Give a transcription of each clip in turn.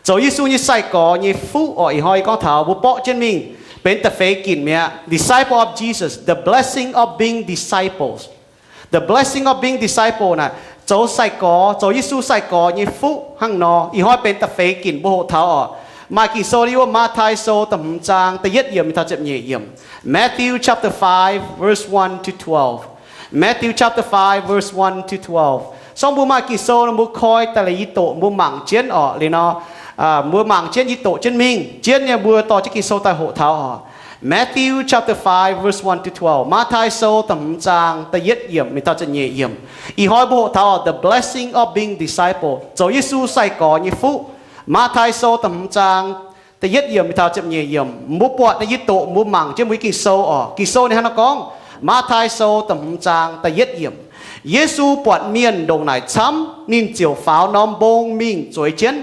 Zoux Yesu nyei sai-gorx nyei fuqv orqc, ih hnoi yie gorngv taux mbuo borqv jienv mingh benx da'feix ginc mi'aqv. Disciple of Jesus, the blessing of being disciples. The blessing of being disciple naaic, zoux sai-gorx, zoux Yesu sai-gorx nyei fuqv hnangv nor. Ih hnoi benx da'feix ginc mbuo hoqc taux orqc. Maaih Ging-Sou yiem Matv^tai Sou da'hmz zaang da'yietv yiemc mingh taux ziepc nyeic yiemc. Matthew chapter five, verse one to twelve. Matthew chapter five, verse one to twelve. Sorng mbuo maaih Ging-Sou nor mbuo koi daaih liuz yie doqc mbuo mangc jienv orqc. Liuz nor, mbuo mangc jienv yie doqc jienv mingh. Jienv nyei mbuo dorh jienv Ging-Sou daaih hoqc taux orqc. Matthew chapter five, verse one to twelve. Matv^tai Sou da'hmz zaang da'yietv yiemc mingh taux ziepc nyeic yiemc. Ih hnoi mbuo hoqc taux the blessing of being disciple, zoux Yesu sai-gorx nyei fuqv. Matv^tai Sou da'hmz zaang da'yietv yiemc mingh taux ziepc nyeic yiemc. Mbuo buatc naaiv yie doqc mbuo mangc jienv mbuo Ging-Sou orqc. Ging-Sou ninh hnangv naaiv gorngv, Matv^tai Sou da'hmz zaang da'yietv yiemc, Yesu buatc mienh ndongc naaic camv, ninh ziouc faaux norm mbong mingh zueiz jienv.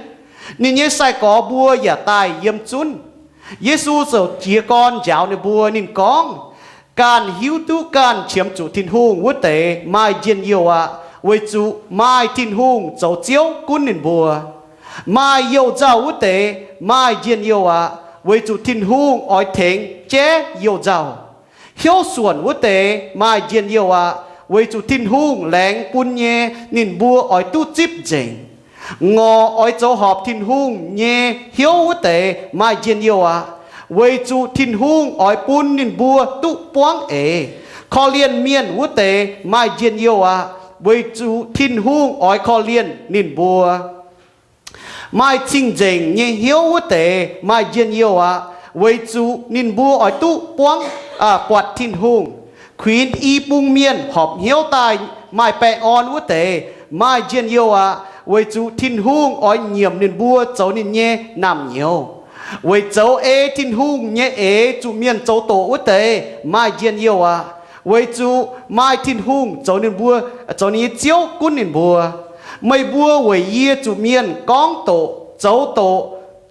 Ninh nyei sai-gorx mbuo yaac daaih yiem zunv. Yesu ziouc jiez gorn njaaux ninh mbuo. Ninh gorngv, Ganh hiuv duqv ganh qiemx zuqc Tin-Hungh wuov deix maaih njien-youh aqv, weic zuqc maaih Tin-Hungh zoux Ziouv gunv ninh mbuo. Maaih youh nzauh wuov deix maaih njien-youh aqv, weic zuqc Tin-Hungh oix tengx jaiv youh nzauh. Hnyouv suonc wuov deix maaih njien-youh aqv, weic zuqc Tin-Hungh laengz bun nyei ninh mbuo oix duqv zipv nzengc. Ngorc oix zoux horpc Tin-Hungh nyei hnyouv wuov deix maaih njien-youh aqv, weic zuqc Tin-Hungh oix bun ninh mbuo duqv buangv eix. Korv-lienh mienh wuov deix maaih njien-youh aqv, weic zuqc Tin-Hungh oix korv-lienh ninh mbuo. Maaih cing-nzengc nyei hnyouv wuov deix maaih njien-youh aqv, weic zuqc ninh mbuo oix duqv buangv, buatc Tin-Hungh. Kuinx i bung mienh horpc hnyouv daaih maaih baengh orn wuov deix maaih njien-youh aqv, weic zuqc Tin-Hungh oix nyiemc ninh mbuo zoux ninh nyei naamh nyouz. Weic zoux ei Tin-Hungh nyei eix zuqc mienh zoux doqc wuov deix maaih njien-youh aqv, weic zuqc maaih Tin-Hungh zoux ninh mbuo, zoux ninh nyei Ziouv gunv ninh mbuo. Meih mbuo weic yie zuqc mienh gorngv doqc zoux doqc,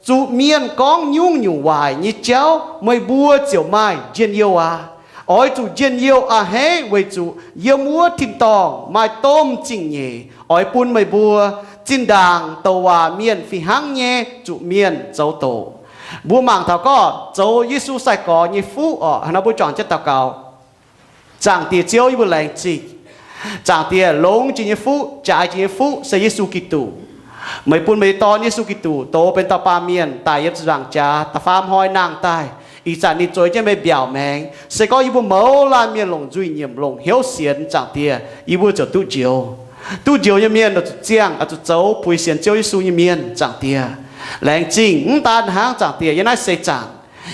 zuqc mienh gorngv nyungc-nyungc waaic nyei jauv, meih mbuo ziouc maaih njien-youh aqv. Oix zuqc njien-youh a'hneiv weic zuqc yiem wuov tin-dorngh maaih domh zingh nyeic oix bun meih mbuo. Zinh ndaangc douc waac mienh fih hnangv nyei zuqc mienh zoux doqc. Mbuo mangc taux gorngv zoux Yesu sai-gorx nyei fuqv orqc. Hnangv nor mbuo juangc jienv daux gaux. Zaangc Diex Ziouv, yie mbuo laengz zingh. Zaangc Diex, longx jiex nyei fuqv, jaaix jiex nyei fuqv se Yesu Giduc. Meih bun meih nyei Dorn, Yesu Giduc, douz benx dauh baamh mienh daic yiem ziepc nzaangc jaax, da'faam hnoi nangh daaih. Ih zanc ninh zueiz jienv meih mbiaauc maengx. Se gorngv yie mbuo mouz laanh mienh longc nzuih nyiemc, longc hnyouv sienx, Zaangc Diex, yie mbuo ziouc duqv njoux. Duqv njoux nyei mienh oix zuqc ziangh, oix zuqc zoux puix sienx Ziouv Yesu nyei mienh, Zaangc Diex. Laengz zingh. Mv daan hnangv, Zaangc Diex, yiem naaiv seix zaangc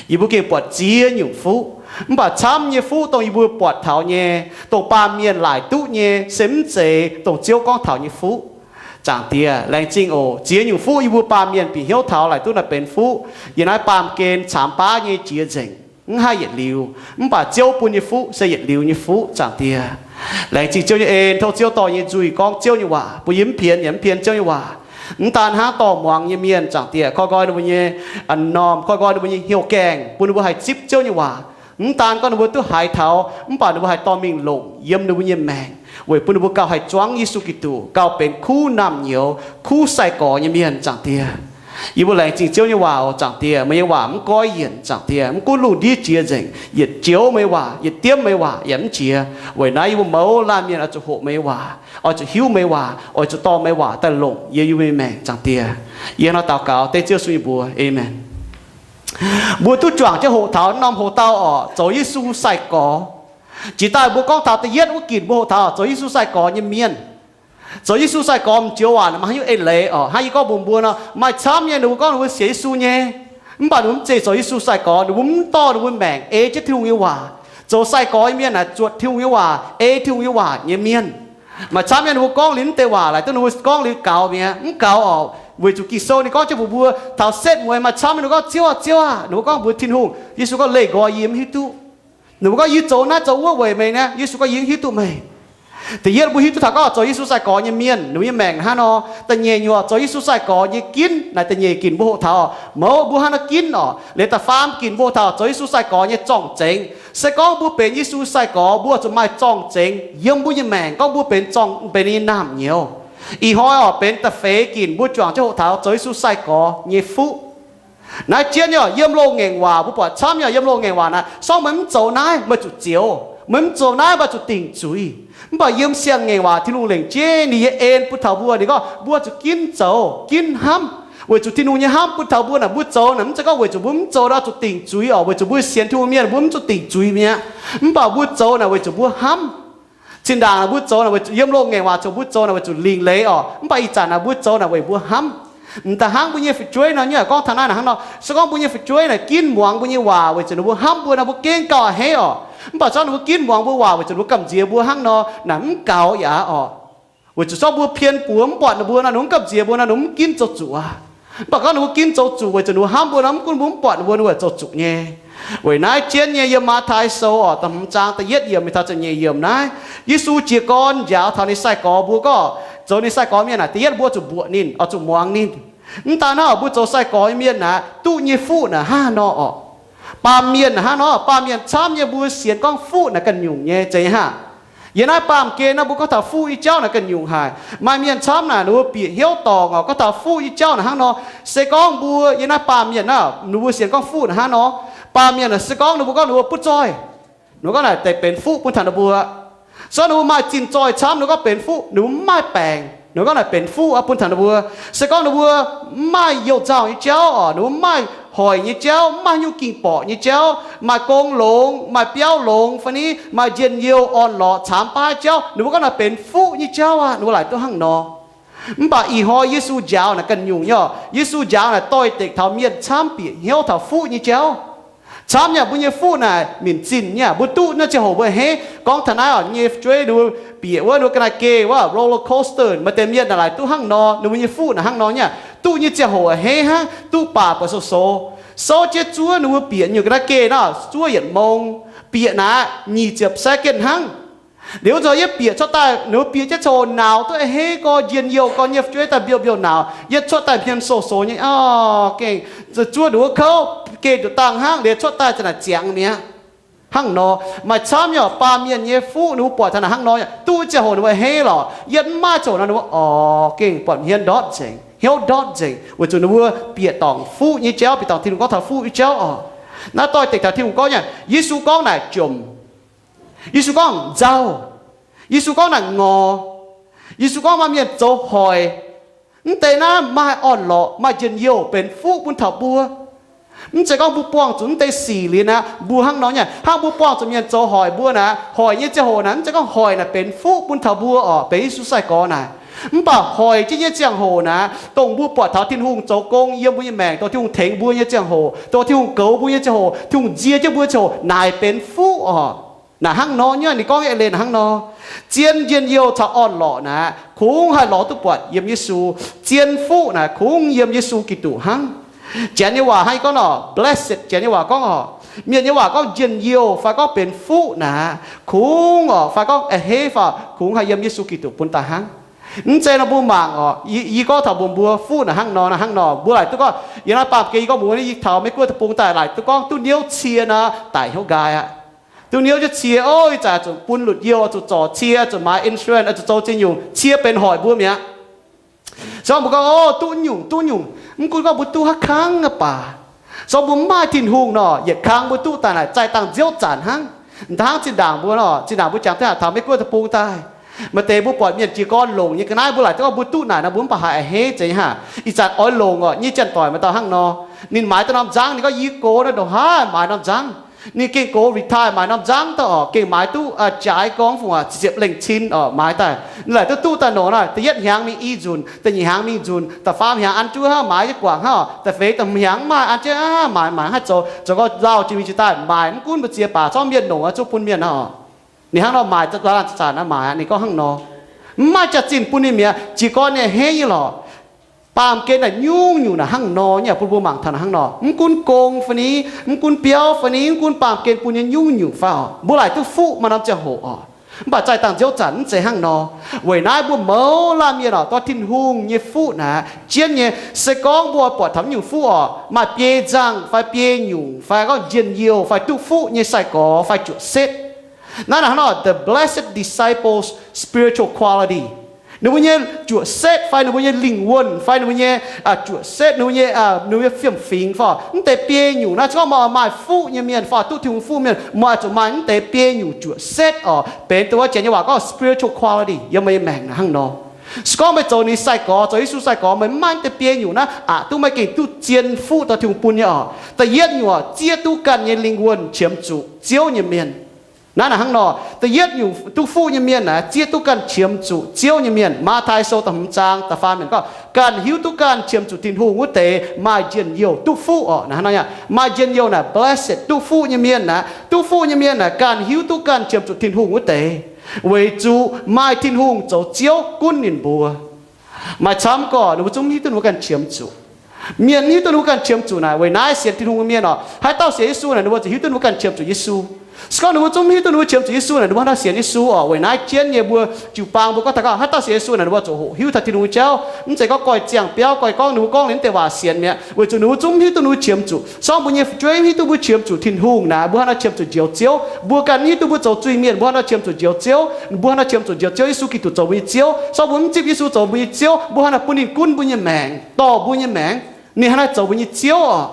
yie mbuo gengh buatc ziex nyungc fuqv. Mv baac camv nyei fuqv dongh yie mbuo buatc taux nyei, dongh baamh mienh laaic duqv nyei, se mv zeiz dongh Ziouv gorngv taux nyei fuqv. Zaangc Diex, laengz zingh oc. Ziex nyungc fuqv yie mbuo baamh mienh bieqc hnyouv taux laaic duqv naaiv benx fuqv. Yiem naaiv baamh gen caamx baav nyei jiex nzengc, mv haih yietc liuz. Mv baac Ziouv bun nyei fuqv se yietc liuz nyei fuqv, Zaangc Diex. Laengz zingh Ziouv nyei en, tov Ziouv dorh nyei nzuih gorngv Ziouv nyei waac bun yie mv pienx yaac mv pienx Ziouv nyei waac. Mv daan hnangv dorh muangx nyei mienh, Zaangc Diex, koi nqoi ninh mbuo nyei, aa, m'normh, koi nqoi ninh mbuo nyei hnyouv gaengh, bun ninh mbuo haih zipv Ziouv nyei waac. Mv daan gorngv ninh mbuo duqv haiz taux, mv baac ninh mbuo haih dorh mingh longc yiem ninh mbuo nyei maengc, weic bun ninh mbuo gauh haih zuangv Yesu Giduc, gauh benx kuv naamh nyouz, kuv sai-gorx nyei mienh, Zaangc Diex. Yie mbuo laengz zingh Ziouv nyei waac oc, Zaangc Diex. Meih nyei waac mv goiv yienc, Zaangc Diex. Mv gunv lungh ndiev jiex nzengc, yietc joux meih nyei waac, yietc diemv meih nyei waac yaac mv jiex. Weic naaiv yie mbuo mouz laanh mienh oix zuqc hoqc meih nyei waac, oix zuqc hiuv meih nyei waac, oix zuqc dorh meih nyei waac daaih longc yiem yie mbuo nyei maengc, Zaangc Diex. Yie hnangv nor daux gaux dengv Ziouv Yesu nyei mbuox, aamen. Mbuo duqv juangc jienv hoqc taux norm hoc-dauh orqc, zoux Yesu sai-gorx. Jiex daaih mbuo gorngv taux da'yietv wuov ginc mbuo hoqc taux zoux Yesu sai-gorx nyei mienh. Zoux Yesu sai-gorx m'joux waac maaih haaix nyungc eix leiz orqc? Hnangv yie gorngv mbuox mbuo nor, maaih camv nyei ninh mbuo gorngv ninh mbuo sienx Yesu nyei, mv baac ninh mbuo mv zeiz zoux Yesu sai-gorx. Ninh mbuo mv dorh ninh mbuo maengc ei jienv Tin-Hungh nyei waac. Zoux sai-gorx nyei mienh naaic zuotc Tin-Hungh nyei waac, ei Tin-Hungh nyei waac nyei mienh. Maaih camv nyei ninh mbuo gorngv liuz mv deix waac laaic duqv ninh mbuo gorngv liuz gaux mi'aqv, mv gaux orqc, weic zuqc Ging-Sou ninh gorngv jienv mbuox mbuo taux setv mueiz maaih camv ninh mbuo gorngv, Ziouv aah! Ziouv aah! Ninh mbuo gorngv mbuox Tin-Hungh. Yesu gorngv, Leih nqoi yie mv hiuv duqv. Ninh mbuo gorngv, Yie zoux naaiv zoux wuov weic meih naaiv. Yesu gorngv, Yie mv hiuv duqv meih. Da'yietv mbuo hiuv duqv taux gorngv zoux Yesu sai-gorx nyei mienh ninh mbuo nyei maengc hnangv nor. Da'nyeic nyuoqc, zoux Yesu sai-gorx nyei ginv naaic da'nyeic ginc mbuo hoqc taux, mouz mbuo hnangv nor ginv orqc. Liuz da'faam ginc mbuo hoqc taux zoux Yesu sai-gorx nyei zorng-zengx. Se gorngv mbuo benx Yesu sai-gorx, mbuo zuqc maaih zorng-zengx yiem mbuo nyei maengc gorngv mbuo benx zorng, benx ninh nyei naamh nyouz. Ih hnoi oc, benx da'feix ginc mbuo juangc jienv hoqc taux zoux Yesu sai-gorx nyei fuqv. Naaiv jienv nyei oc, yiem loz-ngaengc waac mbuo buatc camv nyei oc, yiem loz-ngaengc waac naaiv, sorng meih mv zoux naaiv, meih zuqc zioux. Meih mv zoux naaiv, meih zuqc dingc zuiz. Mv baac yiem siang-ngaengc waac Tin-Hungh lengc jeiv ninh nyei en bun taux mbuo, ninh gorngv mbuo zuqc ginv zoux, ginv hnamv, weic zuqc Tin-Hungh nyei hnamv bun taux mbuo naaic, mbuo zoux naaic mv zeiz gorngv weic zuqc mbuo mv zoux nor zuqc dingc zuiz oc, weic zuqc mbuo sienx Tin-Hungh mienh mbuo mv zuqc dingc zuiz mi'aqv. Mv baac mbuo zoux naaic weic zuqc mbuo hnamv. Zinh ndaangc naaic mbuo zoux naaic, yiem loz-ngaengc waac zoux mbuo zoux naaic weic zuqc lingc leiz oc. Mv baac ih zanc naaic mbuo zoux naaic weic mbuo hnamv. M'daaih hnangv mbuo nyei fu'jueiv nor nyei, gorngv taux naaiv naaic hnangv nor, se gorngv mbuo nyei fu'jueiv naaic ginv muangx mbuo nyei waac weic zuqc ninh mbuo hnamv mbuo nor, mbuo gengh gauh a'hneiv oc. Mv baac zorqv ninh mbuo ginv muangx mbuo waac weic zuqc ninh mbuo gamh nziex mbuo hnangv nor, naaic mv gaux yaac oc. Weic zuqc zorqv mbuo pien buoz mv buatc ninh mbuo nor, ninh mbuo gamh nziex mbuo nor, ninh mbuo mv ginv zoux zuqc aqv. Mv baac gorngv ninh mbuo ginv zoux zuqc weic zuqc ninh mbuo hnamv mbuo nor, mv gunv mbuo mv buatc ninh mbuo, ninh mbuo zoux zuqc nyei. Weic naaiv jienv nyei yiem Matv^taai Sou oc, da'hmz zaang da'yietv yiemc mingh taux ziepc nyeic yiemc naaiv, Yesu jiez gorn njaaux taux ninh sai-gorx mbuo gorngv, zoux ninh sai-gorx mienh naaic, da'yietv mbuo zuqc mbuoqc ninh oc, zuqc muangx ninh. Mv daan hnangv oc, mbuo zoux sai-gorx nyei mienh naaic, duqv nyei fuqv naaic hnangv haaix nor oc? Baamh mienh naaic hnangv nor, baamh mienh camv nyei mbuo sienx gorngv fuqv naaic ganh nyungc nyei, zeiz nyei hnangv. Yiem naaiv baamh gen naaiv mbuo gorngv taux fuqv nyei jauv naaic ganh nyungc haic. Maaih mienh camv naaic ninh mbuo bieqc hnyouv dorngc oc, gorngv taux fuqv nyei jauv naaic hnangv nor. Se gorngv mbuo yiem naaiv baamh mienh naaic, ninh mbuo sienx gorngv fuqv naaic hnangv nor, baamh mienh naaic se gorngv ninh mbuo gorngv ninh mbuo butv zoih, ninh mbuo gorngv naaic deix benx fuqv bun taux ninh mbuo. Se gorngv ninh mbuo maaih zinh zoih camv, ninh mbuo gorngv benx fuqv, ninh mbuo mv maaih baengc, ninh mbuo gorngv naaic benx fuqv aqv bun taux ninh mbuo. Se gorngv ninh mbuo mv maaih youh nzauh nyei jauv oc, ninh mbuo mv maaih hoic nyei jauv, mv maaih nyungc ging-borqc nyei jauv, maaih gong longx, maaih biauv longx fai ni, maaih njien-youh orn-lorqc caamx baav jauv, ninh mbuo gorngv naaic benx fuqv nyei jauv aqv. Ninh mbuo laaic duqv hnangv nor. Mv baac ih hnoi Yesu njaaux naaic ganh nyungc nyei oc. Yesu njaaux naaic doix-dekc taux mienh camv bieqc hnyouv taux fuqv nyei jauv. Camv nyei, mbuo nyei fuqv naaic minc zinh nyei. Mbuo duqv naaiv ziangh hoc mbuo a'hneiv. Gorngv taux naaiv oc, nyei fu'jueiv ninh mbuo bieqc wuov, ninh mbuo ga'naaiv geh wuov roller coaster, maaih deix mienh naaic laaic duqv hnangv nor, ninh mbuo nyei fuqv naaic hnangv nor nyei. Duqv nyei ziangh hoc a'hneiv hnangv, duqv baac buatc sou-sou. Souv jienv zuov ninh mbuo bieqc nyungc ga'naaiv geh nor, zuov yietc mong. Bieqc naaic nyic ziepc second hnangv. Liuz nzunc yie bieqc cuotv daaih, ninh mbuo bieqc jienv coc nauz duqv a'hneiv gorx, njien-youh gorx, nyei fu'jueiv daaih mbiouh mbiouh nauz, yie cuotv daaih hmien sou-sou nyei oc, gengh zuov ninh mbuo kouv, geh nduqc dangh hnangv, liuz cuotv daaih za'naaic ziangx mi'aqv. Hnangv nor, maaih camv nyei oc, baamh mienh nyei fuqv ninh mbuo buatc taux naaic hnangv nor, duqv ziangh hoc ninh mbuo a'hneiv lorqc, yie mv maaih ziangh hoc nor ninh mbuo oc, gengh buatc hmien ndortv nzengc, hnyouv ndortv nzengc, weic zuqc ninh mbuo bieqc dorngc fuqv nyei jauv, bieqc dorngc Tin-Hungh gorngv taux fuqv nyei jauv oc. Naaiv doix-dekc taux Tin-Hungh gorngv nyei, Yesu gorngv naaic jomc. Yesu gorngv nzauh. Yesu gorngv naaic ngorc. Yesu gorngv maaih mienh zoux hoic. Mv deix naaiv maaih orn-lorqc, maaih njien-youh benx fuqv bun taux mbuo. Mv zeiz gorngv mbuo buangh zuqc mv deix sic liuz naaic mbuo hnangv nor nyei. Hnangv mbuo buangh zuqc mienh zoux hoic mbuo naaic, hoic nyei ziangh hoc naaic, mv zeiz gorngv hoic naaic benx fuqv bun taux mbuo oc, benx Yesu sai-gorx naaic. Mv baac hoic jienv nyei ziangh hoc naaic, dongh mbuo buatc taux Tin-Hungh zoux gong yiem mbuo nyei maengc, dongh Tin-Hungh tengx mbuo nyei ziangh hoc, dongh Tin-Hungh goux mbuo nyei ziangh hoc, Tin-Hungh nzie jienv mbuo nyei ziangh hoc, naaic benx fuqv oc. Naaic hnangv nor nyei, ninh gorngv nyei eix leiz naaic hnangv nor. Zien njien-youh caux orn-lorqc naaic, kungx haih lorz duqv buatc yiem Yesu. Zien fuqv naaic, kungx yiem Yesu Giduc hnangv. Janx nyei waac hnangv yie gorngv nor, blessed, Janx nyei waac gorngv oc, mienh nyei waac gorngv njien-youh fai gorngv benx fuqv naaic, kungx oc, fai gorngv a'hneiv fai kungx haih yiem Yesu Giduc bun daaih hnangv. Mv zeiz nor mbuo mangc oc, yie, yie gorngv taux mbuox mbuo fuqv naaic hnangv nor, naaic hnangv nor. Mbuo laaic duqv gorngv, yie naaiv baamh gen yie gorngv mbuox, yie taux Meiv Guoqv deic-bung daaih laaic duqv gorngv duqv niouv cie nor, daic hnyouv nqaai aqv. Duqv niouv jienv cie, o, ih zanc zuqc bun lutc youh, zuqc zorc cie, zuqc maaiz insurance, zuqc zoux ziex nyungc, cie benx hoic mbuo mi'aqv. Se gorngv mbuo gorngv, o, duqv nyungc, duqv nyungc, mv gunv gorngv mbuo duqv haaix kangv aqv baac, se gorngv mbuo mv maaih Tin-Hungh nor, yietc kangv mbuo duqv daaih naaic zaih dangh nziouv zanc hnangv. Hnangv zinh ndaangc mbuo nor, zinh ndaangc mbuo jangx duqv haaix taux Meiv Guoqv deic-bung daaih, maaih deix mbuo buatc mienh jiez gorn longc nyei ga'naaiv, mbuo laaic duqv gorngv mbuo duqv naaic nor, mbuo mv baac haih a'hneiv zeiz nyei hnangv. Ih zanc oix longc oc, nyei janx-doic maaih dauh hnangv nor, ninh maaiz dauh norm nzangv, ninh gorngv yie gox naaiv ndongc haaix maaiz norm nzangv. Ninh gengh gox retire maaiz norm nzangv daaih oc, gengh maaiz duqv jaaix gorngv fungc ziepc lengh cin oc maaiz daaih. Ninh laaic duqv duqv daaih nor naaic, da'yietv hnyangx mingh i nzunc, da'nyeic hnyangx mingh nzunc, da'faam hnyangx an juov hnangv maaiz jienv guangc hnangv oc, da'feix da'hmz hnyangx mv maaih an jienv aqv, maaiz maaiz haih zoux, zoux gau lauh jiex mingh jiex daaih maaiz, mv gunv mbu'ziex baac zorqv mienh longc aqv, zuqc bun mienh oc. Ninh hnangv nor maaiz laanh zanc-zanc naaiv maaiz aqv, ninh gorngv hnangv nor. Mv maaih jaax-zinh bun ninh mi'aqv, jiez gorn ninh a'hneiv nyei lorqc. Baamh gen naaic nyungc-nyungc naaic hnangv nor nyei, bun mbuo mangc taux naaic hnangv nor. Mv gunv gong fai ni, mv gunv biauv fai ni, mv gunv baamh gen bun nyei nyungc-nyungc fai oc, mbuo laaic duqv fuqv maaih norm ziangh hoc oc. Mv baac zaih dangh nziouv zanc mv zeiz hnangv nor. Weic naaiv mbuo mouz laanh mienh oc, dorh Tin-Hungh nyei fuqv naaic jienv nyei. Se gorngv mbuo buatc taux nyungc fuqv oc, maaih biei nzangh fai biei nyungc fai gorngv njien-youh fai duqv fuqv nyei sai-gorx fai juoqc setv. Naaiv hnangv nor, the blessed disciples' spiritual quality. Ninh mbuo nyei juoqc setv fai ninh mbuo nyei lingh wuonh fai ninh mbuo nyei juoqc setv, ninh mbuo nyei, ninh mbuo nyei fiem-fingx fai mv deix biei nyungc naaiv, se gorngv meih oix maaih fuqv nyei mienh fai duqv Tin-Hungh fuqv mienh, meih oix zuqc maaih mv deix biei nyungc juoqc setv oc, benx dongh wuov janx nyei waac gorngv spiritual quality yiem meih nyei maengc naaiv hnangv nor. Se gorngv meih zoux ninh sai-gorx, zoux Yesu sai-gorx, meih mv maaih mv deix biei nyungc naaiv, aqc duqv meih gengh duqv zien fuqv dongh Tin-Hungh bun nyei oc. Da'yietv nyungc, zieqv duqv ganh nyei lingh wuonh qiemx zuqc Ziouv nyei mienh. Naaiv naaic hnangv nor, da'yietv nyungc duqv fuqv nyei mienh naaic, zieqv duqv ganh qiemx zuqc Ziouv nyei mienh. Matv^tai Sou da'hmz zaang da'faam yiemc gorngv, ganh hiuv duqv ganh qiemx zuqc Tin-Hungh wuov deix maaih njien-youh duqv fuqv oc. Naaiv hnangv nor, maaih njien-youh naaic, blessed, duqv fuqv nyei mienh naaic, duqv fuqv nyei mienh naaic ganh hiuv duqv ganh qiemx zuqc Tin-Hungh wuov deix, weic zuqc maaih Tin-Hungh zoux Ziouv gunv ninh mbuo. Maaih camv gorqv ninh mbuo zungv mv hiuv duqv ninh mbuo ganh qiemx zuqc. Mienh mv hiuv duqv ninh mbuo ganh qiemx zuqc naaic, weic naaiv sienx Tin-Hungh nyei mienh oc, haaix dauh sienx Yesu naaic ninh mbuo ziouc hiuv duqv ninh mbuo ganh qiemx zuqc Yesu. Se gorngv ninh mbuo zungv mv hiuv duqv ninh mbuo qiemx zuqc Yesu naaic, ninh mbuo hnangv nor sienx Yesu oc. Weic naaiv jienv nyei mbuo jiu-baang mbuo gorngv taux gorngv haaix dauh sienx Yesu naaic ninh mbuo zuqc hoqc hiuv taux Tin-Hungh nyei jauv. Mv zeiz gorngv goiv ziangh biauv, goiv gorngv ninh mbuo gorngv liuz mv deix waac sienx mi'aqv, weic zuqc ninh mbuo zungv mv hiuv duqv ninh mbuo qiemx zuqc. Se gorngv mbuo nyei fu'jueiv mv hiuv duqv mbuo qiemx zuqc Tin-Hungh naaic, mbuo hnangv nor qiemx zuqc njoux Ziouv. Mbuo ganh mv hiuv duqv mbuo zoux zuiz-mienh, mbuo hnangv nor qiemx zuqc njoux Ziouv. Mbuo hnangv nor qiemx zuqc njoux Ziouv Yesu Giduc zoux mbuo nyei Ziouv. Se gorngv mbuo mv zipv Yesu zoux mbuo nyei Ziouv, mbuo hnangv nor bun ninh gunv mbuo nyei maengc, dorh mbuo nyei maengc. Ninh hnangv nor zoux mbuo nyei Ziouv oc.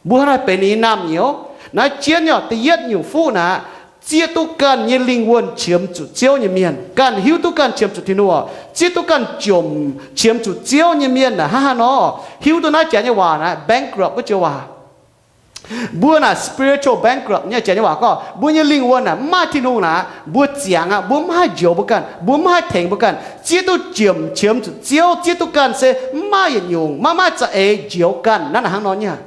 Mbuo hnangv nor benx ninh nyei naamh nyouz. Naaiv jienv nyei da'yietv nyungc fuqv naaic, zieqv duqv ganh nyei lingh wuonh qiemx zuqc Ziouv nyei mienh, ganh hiuv duqv ganh qiemx zuqc Tin-Hungh oc, zieqv duqv ganh jomc qiemx zuqc Ziouv nyei mienh naaic hnangv haaix nor, hiuv duqv naaiv janx nyei waac naaiv bankrupt wuov joux waac. Mbuo naaic spiritual bankrupt nyei, janx nyei waac gorngv mbuo nyei lingh wuonh naaic mv maaih Tin-Hungh naaic, mbuo ziangx aqv, mbuo mv haih njoux mbuo ganh, mbuo mv haih tengx mbuo ganh. Zieqv duqv jomc qiemx zuqc Ziouv, zieqv duqv ganh se mv maaih yietc nyungc, maiv maaih za'eix njoux ganh. Naaiv naaic hnangv nor nyei.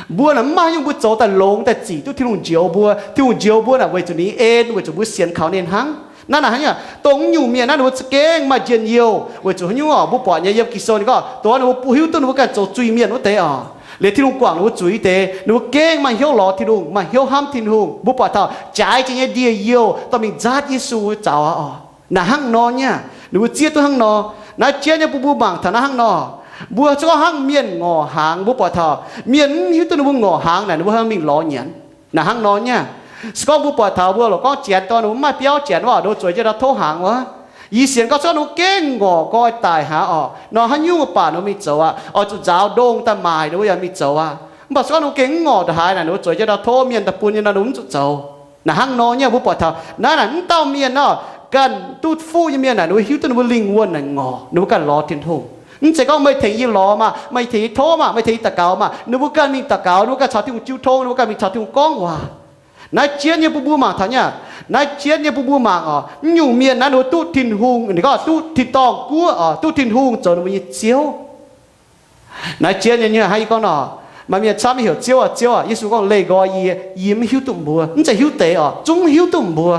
Mbuo naaic mv maaih haaix nyungc mbuo zoux daaih longx daaih zic duqv Tin-Hungh njoux mbuo. Tin-Hungh njoux mbuo naaic weic zuqc ninh nyei en, weic zuqc mbuo sienx kaux ninh hnangv. Naaiv naaic hnangv nyei. Dongh nyungc mienh naaiv ninh mbuo za'gengh maaih njien-youh weic zuqc haaix nyungc oc? Mbuo buatc nyei yiem Ging-Sou ninh gorngv dongh ninh mbuo hiuv duqv ninh mbuo ganh zoux zuiz-mienh wuov deix oc, liuz Tin-Hungh guangc ninh mbuo zuiz deix, ninh mbuo gengh maaih hnyouv lorz Tin-Hungh, maaih hnyouv hnamv Tin-Hungh. Mbuo buatc taux jaaix jiex nyei ndie-youh dorh mingh nzaatv Yesu zaux aqv oc. Naaic hnangv nor nyei. Ninh mbuo zieqv duqv hnangv nor. Naaiv jienv nyei bun mbuo mangc taux naaiv hnangv nor. Mbuo se gorngv hnangv mienh ngorc hnaangx, mbuo buatc taux mienh mv hiuv duqv ninh mbuo ngorc hnaangx naaic, ninh mbuo hnangv mingh lorz nyanc. Naaic hnangv nor nyei. Se gorngv mbuo buatc taux mbuo lorqc gorngv janx dorn, ninh mbuo mv maaih biauv janx, waac ninh mbuo zueiz jienv ndau tov hnaangx wuov. Yie sienx gorngv se gorngv ninh mbuo gengh ngorc gorx daic hnangv oc, nor haaix nyungc mbuo baac ninh mbuo mingh zoux aqv. Oix zuqc nzaaux ndongh daaih maaic ninh mbuo yaac mingh zoux aqv. Mv baac se gorngv ninh mbuo gengh mv ngorc ndongc haaix naaic, ninh mbuo zueiz jienv ndau tov mienh daaih bun nyei nor, ninh mbuo mv zuqc zoux. Naaic hnangv nor nyei. Mbuo buatc taux naaiv naaic, mv dauh mienh nor, ganh duqv fuqv nyei mienh naaic, ninh mbuo hiuv duqv ninh mbuo lingh wuonh naaic ngorc, ninh mbuo ganh lorz Tin-Hungh. Mv zeiz gorngv meih tengx yie lorz maah, meih tengx yie tov maah, meih tengx yie daux gaux maah, ninh mbuo ganh mingh daux gaux, ninh mbuo ganh caux Tin-Hungh jiu tong, ninh mbuo ganh mingh caux Tin-Hungh gorngv waac. Naaiv jienv nyei bun mbuo mangc taux nyei. Naaiv jienv nyei bun mbuo mangc oc, mv nyungc mienh naaiv ninh mbuo duqv Tin-Hungh, ninh gorngv duqv tin-dorngh guoqv oc, duqv Tin-Hungh zoux ninh mbuo nyei Ziouv. Naaiv jienv nyei, nyei hnangv yie gorngv nor, maaih mienh camv heuc Ziouv aah, Ziouv aah. Yesu gorngv, leih nqoi yie, yie mv hiuv duqv mbuo. Mv zeiz hiuv deix oc, zungv hiuv duqv mbuo.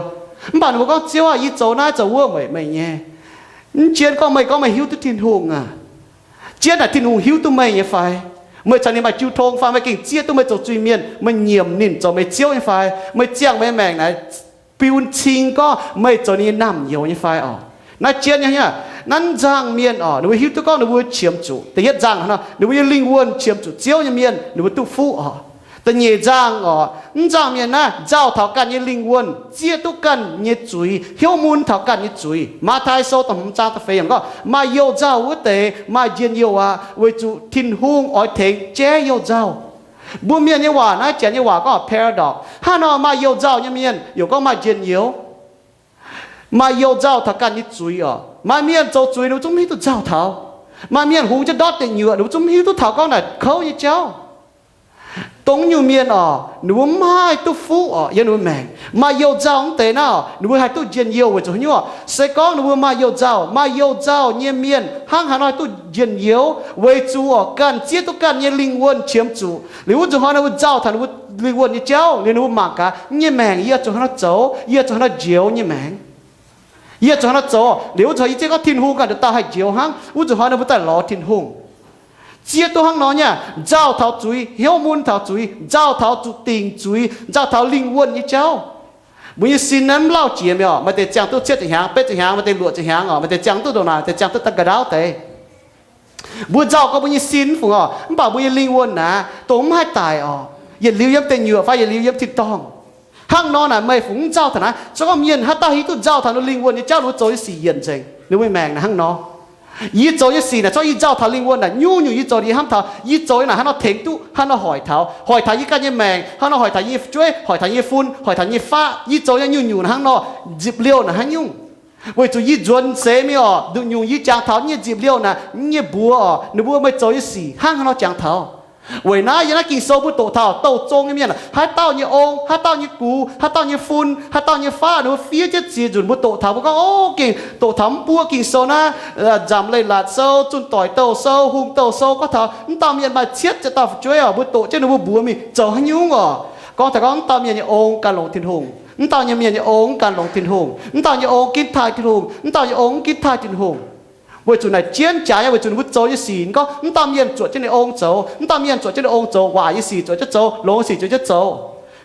Mv baac ninh mbuo gorngv, Ziouv aah, yie zoux naaiv zoux wuov weic meih nyei. Mv jienv gorngv meih gorngv meih hiuv duqv Tin-Hungh aac. Jienv naaic Tin-Hungh hiuv duqv meih nyei fai? Meih caux ninh maaih jiu tong fai? Meih gengh zieqv duqv meih zoux zuiz-mienh, meih nyiemc ninh zoux meih Ziouv nyei fai? Meih ziangh meih maengc naaic biu cing gorngv meih zoux ninh nyei naamh nyouz nyei fai oc? Naaiv jienv nyei, naaiv nzangc mienh oc, ninh mbuo hiuv duqv gorngv ninh mbuo qiemx zuqc. Da'yietv nzangc nor, ninh mbuo nyei lingh wuonh qiemx zuqc Ziouv nyei mienh, ninh mbuo duqv fuqv oc. Da'nyeic nzangc oc, mv nzangc mienh naaiv nzauh taux ganh nyei lingh wuonh, zieqv duqv ganh nyei zuiz, hnyouv mun taux ganh nyei zuiz. Matv^tai Sou da'hmz zaang da'feix yiemc gorngv, maaih you-nzauh wuov deix maaih njien-youh aqv, weic zuqc Tin-Hungh oix tengx jaiv you-nzauh. Mbuo mienh nyei waac naaiv, janx nyei waac gorngv paradox. Hnangv nor maaih you-nzauh nyei mienh yaac gorngv maaih njien-youh. Maaih you-nzauh taux ganh nyei zuiz oc. Maaih mienh zoux zuiz ninh mbuo zungv mv hiuv duqv nzauh taux. Maaih mienh hungx jienv ndortv deic nyuoqc, ninh mbuo zungv mv hiuv duqv taux gorngv naaic kouv nyei jauv. Dongh nyungc mienh oc, ninh mbuo mv maaih duqv fuqv oc, yiem ninh mbuo maengc. Maaih you-nzauh mv deix naaiv oc, ninh mbuo haih duqv njien-youh weic zuqc haaix nyungc oc? Se gorngv ninh mbuo maaih you-nzauh, maaih you-nzauh nyei mienh hnangv haaix nor duqv njien-youh? Weic zuqc oc, ganh zieqv duqv ganh nyei lingh wuonh qiemx zuqc. Liuz wuov zuqc hnoi ninh mbuo nzauh taux ninh mbuo lingh wuonh nyei jauv, liuz ninh mbuo mangc gaax, nyei maengc yie zuqc hnangv nor zoux, yie zuqc hnangv nor njoux nyei maengc. Yie zuqc hnangv nor zoux, liuz wuov zuqc hnoi yie zieqv gorngv Tin-Hungh ganh nduqc dauh haih njoux hnangv, wuov zuqc hnoi ninh mbuo daaih lorz Tin-Hungh. Zieqv duqv hnangv nor nyei, nzauh taux zuiz, hnyouv mun taux zuiz, nzauh taux zuqc dingc zuiz, nzauh taux lingh wuonh nyei jauv. Mbuo nyei sin naaiv mv lauh jiex mi'aqv oc. Maaih deix ziangh duqv cietv ziepc hnyangx, betv ziepc hnyangx, maaih deix luoqc ziepc hnyangx oc, maaih deix ziangh duqv ndongc naaic, maaih deix ziangh duqv daaih nqa'ndaauv deix. Mbuo nzauh gorngv mbuo nyei sin fungc oc, mv baac mbuo nyei lingh wuonh naaiv dongh mv haih daic oc, yietc liuz yiem deic nyuoqc fai yietc liuz yiem tin-dorngh. Hnangv nor naaic meih fungc mv nzauh taux naaiv? Se gorngv mienh haaix dauh hiuv duqv nzauh taux ninh lingh wuonh nyei jauv, ninh mbuo zoux nyei sic yienc nzengc, ninh mbuo maengc naaic hnangv nor. Yie zoux nyei sic naaic, corc yie nzauh taux lingh wuonh naaic, nyungc-nyungc yie zoux, yie hnamv taux yie zoux nyei naaic hnangv nor tengx duqv, hnangv nor hoic taux, hoic taux yie ganh nyei maengc, hnangv nor hoic taux yie nyei fu'jueiv, hoic taux yie nyei fun, hoic taux yie nyei faqv. Yie zoux nyei nyungc-nyungc naaic hnangv nor, nzipc liouh naaic hnangv nyungc. Weic zuqc yie nzuonx seix mingh oc, nduqc nyungc yie jangx taux nyei nzipc liouh naaic, nyei mbuox oc, ninh mbuo meih zoux nyei sic hnangv haaix nor jangx taux. Weic naaiv yiem naaiv Ging-Sou mbuo doqc taux douh zong nyei mienh, haaix dauh nyei ong, haaix dauh nyei gux, haaix dauh nyei fun, haaix dauh nyei faqv, ninh mbuo fiev jienv ziex nzunc mbuo doqc taux, mbuo gorngv, O, gengh doqc taux mv buoqv Ging-Sou naaiv, Nzamc Leiz-Latc Sou, Zunh Doic Douh Sou, Hungh Douh Sou, gorngv taux mv dauh mienh maaih cietv ziepc dauh fu'jueiv oc, mbuo doqc jienv ninh mbuo mbuox mingh zoux haaix nyungc oc. Gorngv taux gorngv mv dauh mienh nyei ong ganh longx Tin-Hungh, mv dauh nyei mienh nyei ong mv ganh longx Tin-Hungh, mv dauh nyei ong ginv taaih Tin-Hungh, mv dauh nyei ong mv ginv taaih Tin-Hungh. Weic zuqc naaic jienv jaax nyei, weic zuqc ninh mbuo zoux nyei sic gorngv mv dauh mienh zuotc jienv ninh ong zoux, mv dauh mienh zuotc jienv ninh ong zoux, waaic nyei sic zuotc jienv zoux, longx nyei sic zuotc jienv zoux.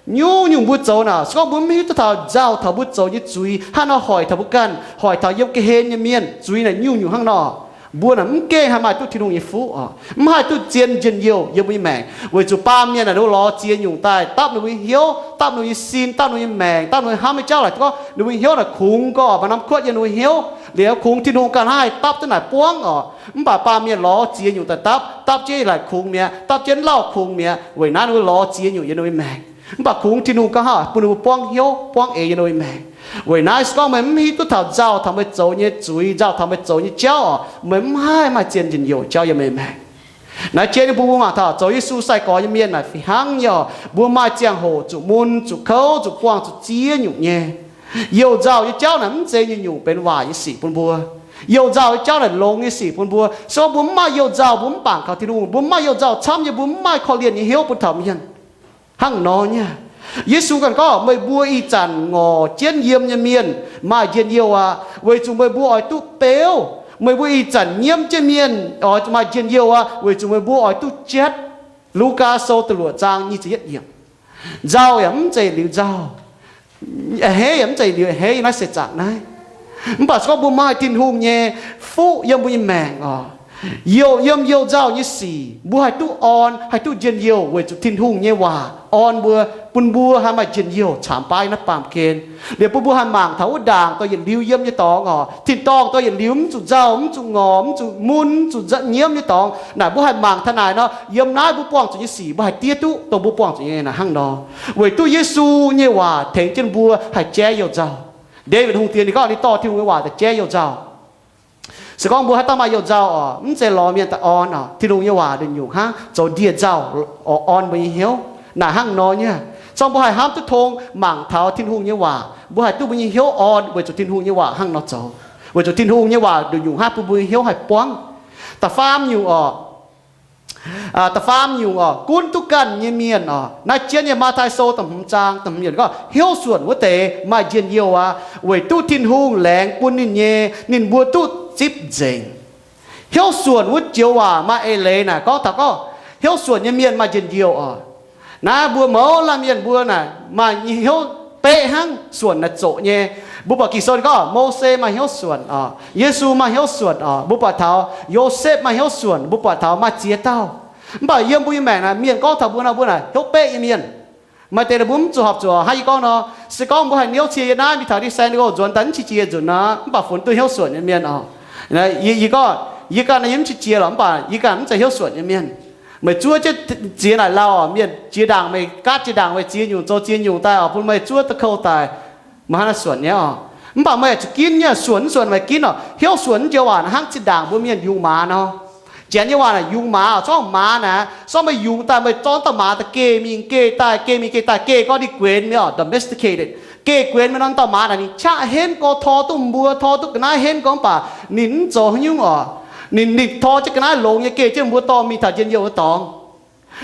Nyungc-nyungc mbuo zoux naaic, se gorngv mbuo mv hiuv duqv taux nzauh taux mbuo zoux nyei zuiz hnangv nor hoic taux mbuo ganh, hoic taux yiem ga'hlen nyei mienh, zuiz naaic nyungc-nyungc hnangv nor, mbuo naaic mv gengh haih maaih duqv Tin-Hungh nyei fuqv oc, mv haih duqv zien njien-youh yiem mbuo nyei maengc. Weic zuqc baamh mienh naaic ninh mbuo lorz ziex nyungc daaih dapv ninh mbuo nyei hnyouv, dapv ninh mbuo nyei sin, dapv ninh mbuo nyei maengc, dapv ninh mbuo hnamv nyei jauv laaix gorngv ninh mbuo nyei hnyouv naaic kungx gorx maaih norm kuotv yiem ninh mbuo nyei hnyouv, liuz kungx Tin-Hungh ganh hnangv haih dapv duqv naaic buangv oc. Mv baac baamh mienh lorz ziex nyungc daaih dapv, dapv jienv laaix kungx mi'aqv, dapv jienv lauh kungx mi'aqv. Weic naaiv ninh mbuo lorz ziex nyungc yiem ninh mbuo nyei maengc. Mv baac kungx Tin-Hungh ganh hnangv bun ninh mbuo buangv hnyouv, buangv eix yiem ninh mbuo nyei maengc. Weic naaiv se gorngv meih mv hiuv duqv taux nzauh taux meih zoux nyei zuiz, nzauh taux meih zoux nyei jauv oc, meih mv haih maaih zien njien-youh jauv yiem meih nyei maengc. Naaiv jiex nyei mbuo, mbuo mangc taux zoux Yesu sai-gorx nyei mienh naaic fih hnangv nyei oc, mbuo maaih ziangh hoc zuqc mun, zuqc kouv, zuqc buangh, zuqc ziex nyungc nyei. Youh nzauh nyei jauv naaic mv zeiz nyungc-nyungc benx waaic nyei sic bun mbuo. Youh nzauh nyei jauv naaic longx nyei sic bun mbuo. Se gorngv mbuo mv maaih youh nzauh, mbuo mv bangc kaux Tin-Hungh, mbuo mv maaih youh nzauh camv nyei, mbuo mv maaih korv-lienh nyei hnyouv bun taux mienh. Hnangv nor nyei, Yesu ganh gorngv, meih mbuo ih zanc ngorc jienv yiem nyei mienh maaih njien-youh aqv, weic zuqc meih mbuo oix duqv beuv. Meih mbuo ih zanc nyiemv jienv mienh oix maaih njien-youh aqv, weic zuqc meih mbuo oix duqv jatv. Lugaa Sou da'luoqc zaang nyic ziepc yietv yiemc. Nzauh yaac mv zeiz liuz nzauh, a'hneiv yaac mv zeiz liuz a'hneiv yiem naaiv seix zaangc naaiv. Mv baac se gorngv mbuo maaih Tin-Hungh nyei fuqv yiem mbuo nyei maengc oc, youh yiem youh nzauh nyei sic mbuo haih duqv orn, haih duqv njien-youh weic zuqc Tin-Hungh nyei waac orn mbuo, bun mbuo haih maaih njien-youh caamx baav yiem naaiv baamh gen. Liuz bun mbuo haih mangc taux wuov ndaangc dorh yietc liuz yiem nyei dorngx oc, tin-dorngh dorh yietc liuz mv zuqc nzauh, mv zuqc ngorc, mv zuqc mun, mv zuqc nyiemv nyei dorngx naaic, mbuo haih mangc taux naaic nor, yiem naaiv mbuo buangh zuqc nyei sic mbuo haih diev duqv dongh mbuo buangh zuqc nyei naaic hnangv nor. Weic duqv Yesu nyei waac tengx jienv mbuo haih jaiv youh nzauh. Ndaawitv Hungh Diex ninh gorngv ninh dorh Tin-Hungh nyei waac daaih jaiv youh nzauh. Se gorngv mbuo haaix dauh maaih youh nzauh oc, mv zeiz lorz mienh daaih orn oc. Tin-Hungh nyei waac nduqc nyungc hnangv zoux ndie-nzauh oc, orn mbuo nyei hnyouv. Naaic hnangv nor nyei, se gorngv mbuo haih hnamv duqv tong mangc taux Tin-Hungh nyei waac, mbuo haih duqv mbuo nyei hnyouv orn weic zuqc Tin-Hungh nyei waac hnangv nor zoux. Weic zuqc Tin-Hungh nyei waac nduqc nyungc hnangv bun mbuo nyei hnyouv haih buangv. Da'faam nyungc oc, da'faam nyungc oc, gunv duqv ganh nyei mienh oc. Naaiv jienv nyei Matv^taai Sou da'hmz zaang da'hmz yiemc gorngv, hnyouv suonc wuov deix maaih njien-youh aqv, weic duqv Tin-Hungh laengz bun ninh nyei, ninh mbuo duqv zipv nzengc. Hnyouv suonc wuov joux waac maaih eix leiz naaic gorngv taux gorngv hnyouv suonc nyei mienh maaih njien-youh oc. Naaiv mbuo mouz laanh mienh mbuo naaic maaih hnyouv beqv hnangv, suonc naaic zoqc nyei. Mbuo buatc Ging-Sou gorngv Mose maaih hnyouv suonc oc, Yesu maaih hnyouv suonc oc, mbuo buatc taux Yosepv maaih hnyouv suonc, mbuo buatc taux maaih ziex dauh. Mv baac yiem mbuo nyei maengc naaic, mienh gorngv taux mbuo nor, mbuo naaic hnyouv beqv nyei mienh. Maaih deix ninh mbuo mv zuqc horpc zuqc hnangv yie gorngv nor, se gorngv mbuo haih niouv cie yie naaiv mingh taux San Diego nzuonx daaih mv qiex jiez nzunc nor, mv baac funx duqv hnyouv suonc nyei mienh oc. Yie, yie gorngv, yie ganh naaiv yie mv qiex jiez lorqc, mv baac yie ganh mv zeiz hnyouv suonc nyei mienh. Meih zuov jienv ziex naaic lauh oc, mienh jiex ndaangc meih, gaatv jiex ndaangc meih ziex nyungc zoux ziex nyungc daaih oc, bun meih zuov da'kouv daaih, meih hnangv naaiv suonc nyei oc. Mv baac meih zuqc ginv nyei, suonc mv suonc meih ginv oc. Hnyouv suonc wuov joux waac naaic hnangv zinh ndaangc mbuo mienh yungz maaz nor. Janx nyei waac naaic yungz maaz oc, zorngv maaz naaic, zorngv meih yungz daaih meih zorqv dauh maaz daaih geh mingh geh daaih, geh mingh geh daaih, geh gorngv ninh guenx mi'aqv oc, domesticated. Geh guenx mi'aqv nor, dauh maaz naaic ninh qaqv henv gorx, tor duqv mbuo, tor duqv ga'naaiv henv gorx, mv baac ninh mv zoux haaix nyungc oc. Ninh, ninh tor jienv ga'naaiv longx nyei geh jienv mbuo dorh mingh taux njien-youh wuov dorngx.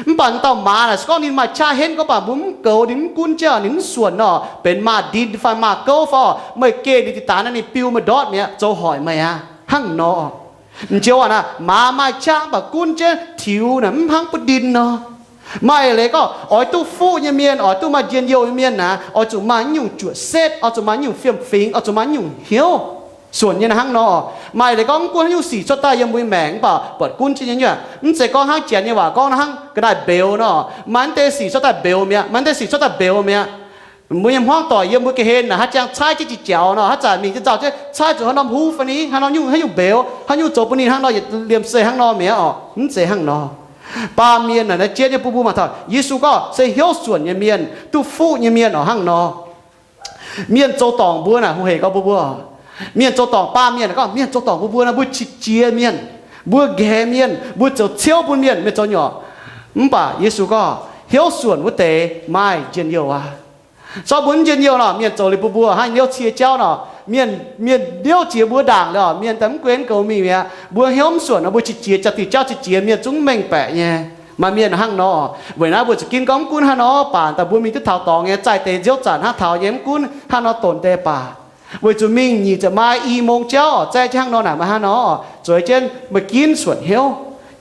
Mv baac dauh maaz naaic se gorngv ninh maaih qaqv henv gorx, mv baac mbuo mv goux, ninh mv gunv jienv, ninh mv suonc nor, benx maaz-ndin fai maaz-gouv fai, meih geh ninh daaih naaic ninh biu meih ndortv mi'aqv, zoux hoic meih aqv, hnangv nor. M'njoux aac, maaz maaih qaqv mv baac gunv jienv tiux naaic mv hnangv buv ndin nor. Maaih leiz gorngv oix duqv fuqv nyei mienh, oix duqv maaih njien-youh nyei mienh naaic, oix zuqc maaih nyungc juoqc-setv, oix zuqc maaih nyungc fiem-fingx, oix zuqc maaih nyungc hnyouv. Suonc nyei naaiv hnangv nor. Maaih leiz gorngv mv gunv haaix nyungc sic cuotv daaih yiem mbuo nyei maengc mv baac buatc gunv jienv nyei, mv zeiz gorngv hnangv Janx nyei waac gorngv hnangv ga'naaiv mbeux nor. Maaih mv deix sic cuotv daaih mbeux mi'aqv, maaih mv deix sic cuotv daaih mbeux mi'aqv. Mbuo nyei hmuangv doic yiem mbuo ga'hlen naaic haaix jangx caaiv jienv jiex jaux nor, haaix zanc mingh jienv nzauh jienv caaiv zuqc haaix norm hungh fai ni, haaix norm nyungc haaix nyungc mbeux, haaix nyungc zoux bun ninh hnangv nor yietc liemh zeih hnangv nor mi'aqv orqc? Mv zeiz hnangv nor. Baamh mienh naaic, naaiv jiex nyei bun mbuo mangc taux Yesu gorngv se hnyouv suonc nyei mienh, duqv fuqv nyei mienh orqc hnangv nor. Mienh zoux dorngc mbuo naaic, hungh hec gorx mbuo, mbuo, mienh zoux dorngc baamh mienh gorngv, mienh zoux dorngc mbuo, mbuo naaic mbuo qiex jiez mienh, mbuo nqaeqv mienh, mbuo zoux ciouv bun mienh, mienh zoux nyei orqc. Mv baac Yesu gorngv hnyouv suonc wuov deix maaih njien-youh aqv. Zorqv mbuo mv njien-youh nor, mienh zoux liuz bun mbuo hnangv hnyouv cie jauv nor, mienh, mienh liouv jiex mbuo ndaangc liuz, mienh daaih mv gunv goux mingh mi'aqv. Mbuo hnyouv mv suonc nor, mbuo qiex jiez, jaa-dingh jauv qiex jiez, mienh zungv mengh baeqc nyei. Maaih mienh hnangv nor. Weic naaiv mbuo zuqc ginv gorngv mv gunv hnangv nor baac, daaih mbuo mingh duqv taux dorngx nyei, zaih deix nziouv zanc hnangv taux nyei, mv gunv hnangv nor donx deix baac, weic zuqc mingh nyic ziepc mai i mong jauv orqc, zaih jienv hnangv nor naaic, maaih hnangv nor orqc, zueiz jienv meih ginv suonc hnyouv.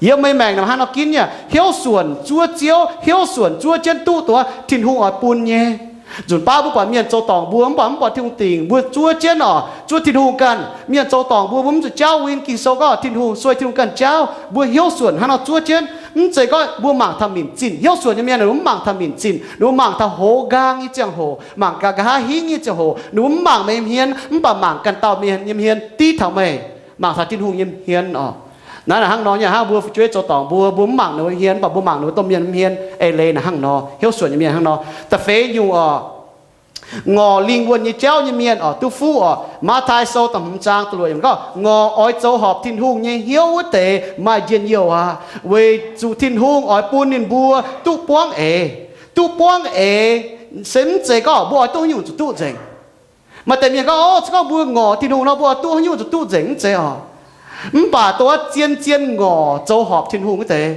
Yiem meih maengc naaic hnangv nor ginv nyei, hnyouv suonc zuov Ziouv, hnyouv suonc zuov jienv duqv duqv Tin-Hungh oix bun nyei. Nzunc baav mbuo buatc mienh zoux dorngc mbuo mv baac mv buatc Tin-Hungh dingc, mbuo zuov jienv orqc, zuov Tin-Hungh ganh. Mienh zoux dorngc mbuo, mbuo mv zuqc jauv win. Ging-Sou gorngv Tin-Hungh, sueih Tin-Hungh ganh jauv. Mbuo hnyouv suonc hnangv nor zuov jienv. Mv zeiz gorngv mbuo mangc taux minc zinh. Hnyouv suonc nyei mienh ninh mbuo mv mangc taux minc zinh, ninh mbuo mangc taux hoz nqaang nyei ziangh hoc, mangc ga'haav hingv nyei ziangh hoc. Ninh mbuo mv mangc meih nyei hmien, mv baac mangc ganh dauh mienh nyei hmien, div taux meih, mangc taux Tin-Hungh nyei hmien orqc. Naaiv naaic hnangv nor nyei, hnangv mbuo fu'jueiv zoux dorngc mbuo, mbuo mv mangc ninh mbuo hmien, mv baac mbuo mangc ninh mbuo domh mienh hmien eix leiz naaic hnangv nor. Hnyouv suonc nyei mienh hnangv nor. Da'feix nyungc orqc, ngorc lingh wuonh nyei jauv nyei mienh orqc, duqv fuqv orqc. Matv^taai Sou da'hmz zaang da'luoqc yiemc gorngv, ngorc oix zoux horpc Tin-Hungh nyei hnyouv wuov deix maaih njien-youh aqv. Weic zuqc Tin-Hungh oix bun ninh mbuo duqv buangv eix. Duqv buangv eix se mv zeiz gorngv mbuo oix duqv haaix nyungc zuqc duqv nzengc. Maaih deix mienh gorngv, o, se gorngv mbuo ngorc Tin-Hungh nor, mbuo oix duqv haaix nyungc zuqc duqv nzengc, mv zeiz orqc. Mv baac dongh wuov zien-zien ngorc zoux horpc Tin-Hungh wuov deix,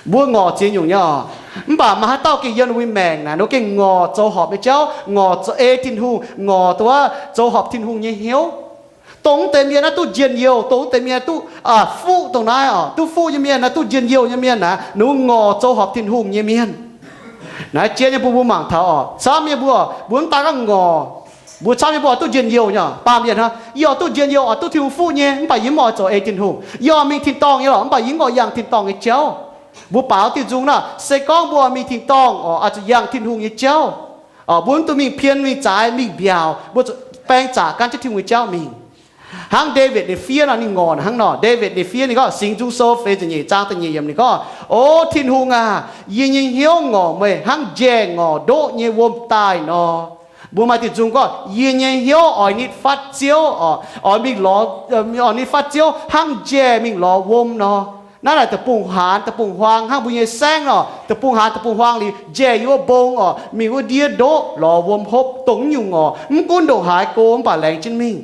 mbuo ngorc ziex nyungc nyei orqc. Mv baac maaih haaix dauh gengh yiem ninh mbuo maengc naaic, ninh mbuo gengh ngorc zoux horpc nyei jauv, ngorc zoux ei Tin-Hungh, ngorc dongh wuov zoux horpc Tin-Hungh nyei hnyouv. Dongh wuov deix mienh naaiv duqv njien-youh, dongh wuov deix mienh duqv, aa, fuqv dongh naaiv orqc. Duqv fuqv nyei mienh naaiv, duqv njien-youh nyei mienh naaiv, ninh mbuo ngorc zoux horpc Tin-Hungh nyei mienh. Naaiv jiex nyei bun mbuo mangc taux orqc, camv nyei mbuo, mbuo mv daan gorngv ngorc, mbuo camv nyei mbuo oix duqv njien-youh nyei orqc. Baamh mienh hnangv, yie oix duqv njien-youh, oix duqv Tin-Hungh fuqv nyei, mv baac yie mv oix zoux ei Tin-Hungh. Yie oix mingh tin-dorngh nyei lorqc, mv baac yie mv oix yangh tin-dorngh nyei jauv. Mbuo baaux diuh nzung naaic, se gorngv mbuo oix mingh tin-dorngh orqc, oix zuqc yangh Tin-Hungh nyei jauv. Orqc, mbuo mv dungx mingh pien mingh zaaix mingh mbiaauc, mbuo zuqc baeng zaqc gan jienv Tin-Hungh nyei jauv mingh. Hnangv Ndaawitv ninh fiev nor, ninh ngorc hnangv nor. Ndaawitv ninh fiev, ninh gorngv, Singx Nzung Sou feix ziepc nyeic zaang da'nyeic yiemc, ninh gorngv, O Tin-Hungh aac, yie nyei hnyouv ngorc meih hnangv njaeh ngorc ndoqv nyei wuom daaih nor. Mbuo maaih diuh nzung gorngv, yie nyei hnyouv oix nitv fatv Ziouv, oix mingh lorz, oix nitv fatv Ziouv hnangv njaeh mingh lorz wuom nor. Naaiv naaic deic-bung-haanz deic-bung-huaang hnangv mbuo nyei saengv nor, deic-bung-haanz deic-bung-huaang liuz njaeh yiem wuov mbong orqc, mingh wuov ndiev ndoqv lorz wuom hopv, dongh nyungc ngorc, mv gunv ndongc haaix go mv baac laengz jienv mingh.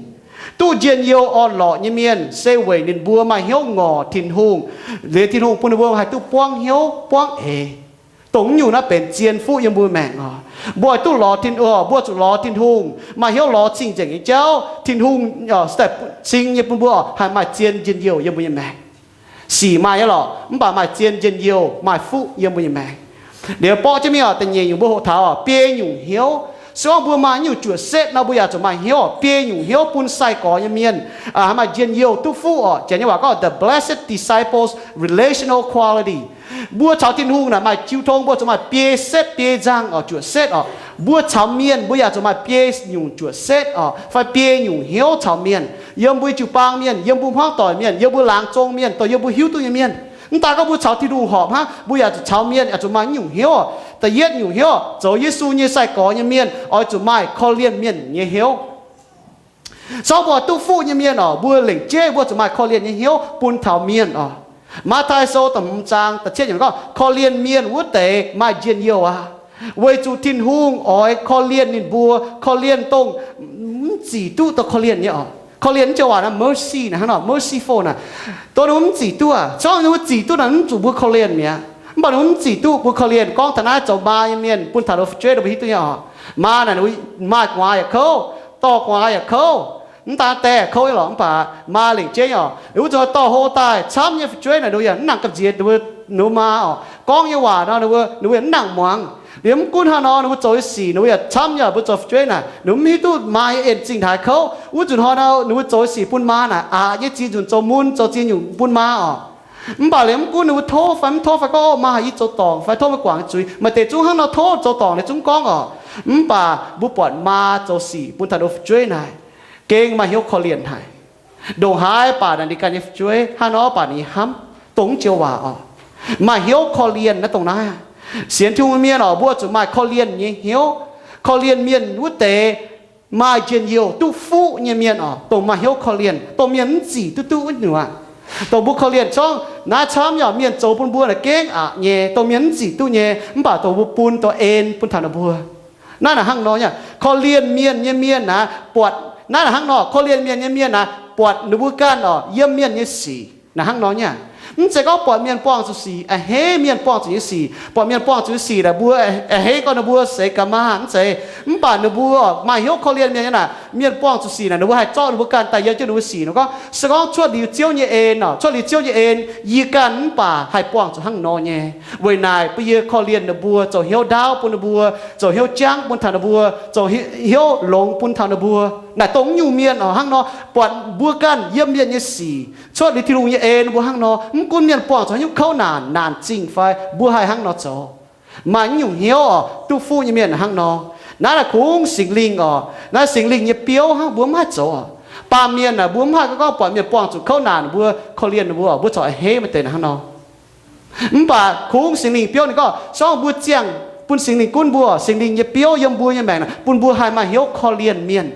Duqv njien-youh orn-lorqc nyei mienh se weic ninh mbuo maaih hnyouv ngorc Tin-Hungh, liuz Tin-Hungh bun ninh mbuo haih duqv buangv hnyouv buangv eix. Dongh nyungc naaiv benx zien fuqv yiem mbuo maengc oc. Mbuo duqv lorz Tin, mbuo zuqc lorz Tin-Hungh, maaih hnyouv lorz cing-nzengc nyei jauv. Tin-Hungh cing nyei bun mbuo haih maaih zien njien-youh yiem mbuo nyei maengc. Sic maaih nyei lorqc, mv baac maaih zien njien-youh, maaih fuqv yiem mbuo nyei maengc. Liuz borqv jienv mingh oc, da'nyeic nyungc mbuo hoqc taux biei nyungc hnyouv. Se gorngv mbuo maaih nyungc juoqc setv nor, mbuo yaac zuqc maaih hnyouv oc. Biei nyungc hnyouv bun sai-gorx nyei mienh maaih njien-youh duqv fuqv oc. Janx nyei waac gorngv the blessed disciples relational quality. Mbuo caux Tin-Hungh naaic maaih jiu tong, mbuo zuqc maaih biei setv biei nzangh oc, juoqc setv oc. Mbuo caux mienh mbuo yaac zuqc maaih biei nyungc juoqc setv oc, fai biei nyungc hnyouv caux mienh. Yiem mbuo jiu-baang mienh, yiem mbuo hmuangv doic mienh, yiem mbuo laangz zong mienh, dongh yiem mbuo hiuv duqv nyei mienh. Mv daan gorngv mbuo caux Tin-Hungh horpc hnangv, mbuo yaac zuqc caux mienh yaac zuqc maaih nyungc hnyouv oc. Da'yietv nyungc hnyouv oc, zoux Yesu nyei sai-gorx nyei mienh oix zuqc maaih korv-lienh mienh nyei hnyouv. Se gorngv mbuo duqv fuqv nyei mienh oc, mbuo lengc jeiv mbuo zuqc maaih korv-lienh nyei hnyouv bun taux mienh oc. Matv^taai Sou da'hmz zaang da'cietv yiemc gorngv, korv-lienh mienh wuov deix maaih njien-youh aqv. Weic zuqc Tin-Hungh oix korv-lienh ninh mbuo, korv-lienh dongh mv zic duqv dongh korv-lienh nyei oc. Korv-lienh mv joux waac naaiv mercy naaic hnangv nor, merciful naaic. Dongh ninh mbuo mv zic duqv aqv. Se gorngv ninh mbuo zic duqv naaic, mv zuqc mbuo korv-lienh mi'aqv. Mv baac ninh mbuo mv zic duqv, mbuo korv-lienh. Gorngv taux naaiv zoux maa nyei mienh bun taux ninh mbuo fu'jueiv, ninh mbuo hiuv duqv nyei oc. Maa naaic ninh mbuo maaih gu'nguaaz yaac kouv, dorh gu'nguaaz yaac kouv, mv daan die yaac kouv nyei lorqc. Mv baac maa lengc jeiv oc, ninh mbuo zuqc dorh hlo daaih camv nyei fu'jueiv naaic, ninh mbuo yaac mv nangc gamh nziex ninh mbuo maa oc. Gorngv nyei waac nor, ninh mbuo, ninh mbuo yaac mv nangc muangx. Liuz mv gunv hnangv nor, ninh mbuo zoux nyei sic ninh mbuo yaac camv nyei, mbuo zoux fu'jueiv naaic, ninh mbuo mv hiuv duqv maa nyei en zingh haaix kouv. Wuov nzunc hnoi nor, ninh mbuo zoux nyei sic bun maa naaic, aqc nyei ziex nzunc zoux mun, zoux ziex nyungc bun maa oc. Mv baac liuz mv gunv ninh mbuo tov fai mv tov fai gorngv, Ov, maa haic, yie zoux dorngc, fai tov meih guangc nyei zuiz, maaih deix zungv hnangv nor tov zoux dorngc nyei zungv gorngv oc. Mv baac mbuo buatc maa zoux sic bun taux ninh mbuo fu'jueiv naaic, gengh maaih hnyouv korv-lienh haic. Ndongc haaix baac naaic ninh ganh nyei fu'jueiv hnangv nor baac ninh nyei hnamv dongh mv joux waac oc. Maaih hnyouv korv-lienh naaiv dongh naaiv. Sienx Tin-Hungh mienh oc, mbuo zuqc maaih korv-lienh nyei hnyouv. Korv-lienh mienh wuov deix maaih njien-youh duqv fuqv nyei mienh oc, dongh maaih hnyouv korv-lienh, dongh mienh mv zic duqv duqv wuov nyungc aqv. Dongh mbuo korv-lienh gorngv naaiv camv yaac mienh zoux bun mbuo naaic gengh aqc nyei, dongh mienh mv zic duqv nyei, mv baac dongh mbuo bun dongh en bun taux ninh mbuo. Naaiv naaic hnangv nor nyei, korv-lienh mienh nyei mienh naaic buatc, naaiv naaic hnangv nor, korv-lienh mienh nyei mienh naaic buatc ninh mbuo ganh oc yiem mienh nyei sic. Naaic hnangv nor nyei, mv zeiz gorngv buatc mienh buangh zuqc sic, a'hneiv mienh buangh zuqc nyei sic. Buatc mienh buangh zuqc nyei sic naaic mbuo a'hneiv gorngv ninh mbuo seix ga'maah, mv zeiz. Mv baac ninh mbuo maaih hnyouv korv-lienh mienh nyei naaic, mienh buangh zuqc sic naaic ninh mbuo haih zorqv ninh mbuo ganh daaih yiem jienv ninh mbuo sic nor gorngv, se gorngv cuotv liuz Ziouv nyei en oc, cuotv liuz Ziouv nyei en, yie ganh mv baac haih buangh zuqc hnangv nor nyei. Weic naaic bun yie korv-lienh ninh mbuo, zoux hnyouv ndaauv bun ninh mbuo, zoux hnyouv jangv bun taux ninh mbuo, zoux hnyouv longx bun taux ninh mbuo. Naaic dongh mv nyungc mienh oc hnangv nor, buatc mbuo ganh yiem mienh nyei sic, cuotv liuz Tin-Hungh nyei en mbuo hnangv nor, mv gunv mienh buangh zuqc haaix nyungc kouv naanc, naanc zingh fai, mbuo haih hnangv nor zoux. Maaih mv nyungc hnyouv oc, duqv fuqv nyei mienh hnangv nor. Naaiv naaic kungx Singx Lingh oc, naaiv Singx Lingh nyei biouv hnangv, mbuo mv haih zoux oc. Baamh mienh naaic mbuo mv haih gorngv buatc mienh buangh zuqc kouv naanc mbuo korv-lienh ninh mbuo, mbuo corc a'hneiv maaih deix naaic hnangv nor. Mv baac kungx Singx Lingh biouv ninh gorngv, se gorngv mbuo ziangh bun Singx Lingh gunv mbuo, Singx Lingh nyei biouv yiem mbuo nyei maengc naaic bun mbuo haih maaih hnyouv korv-lienh mienh.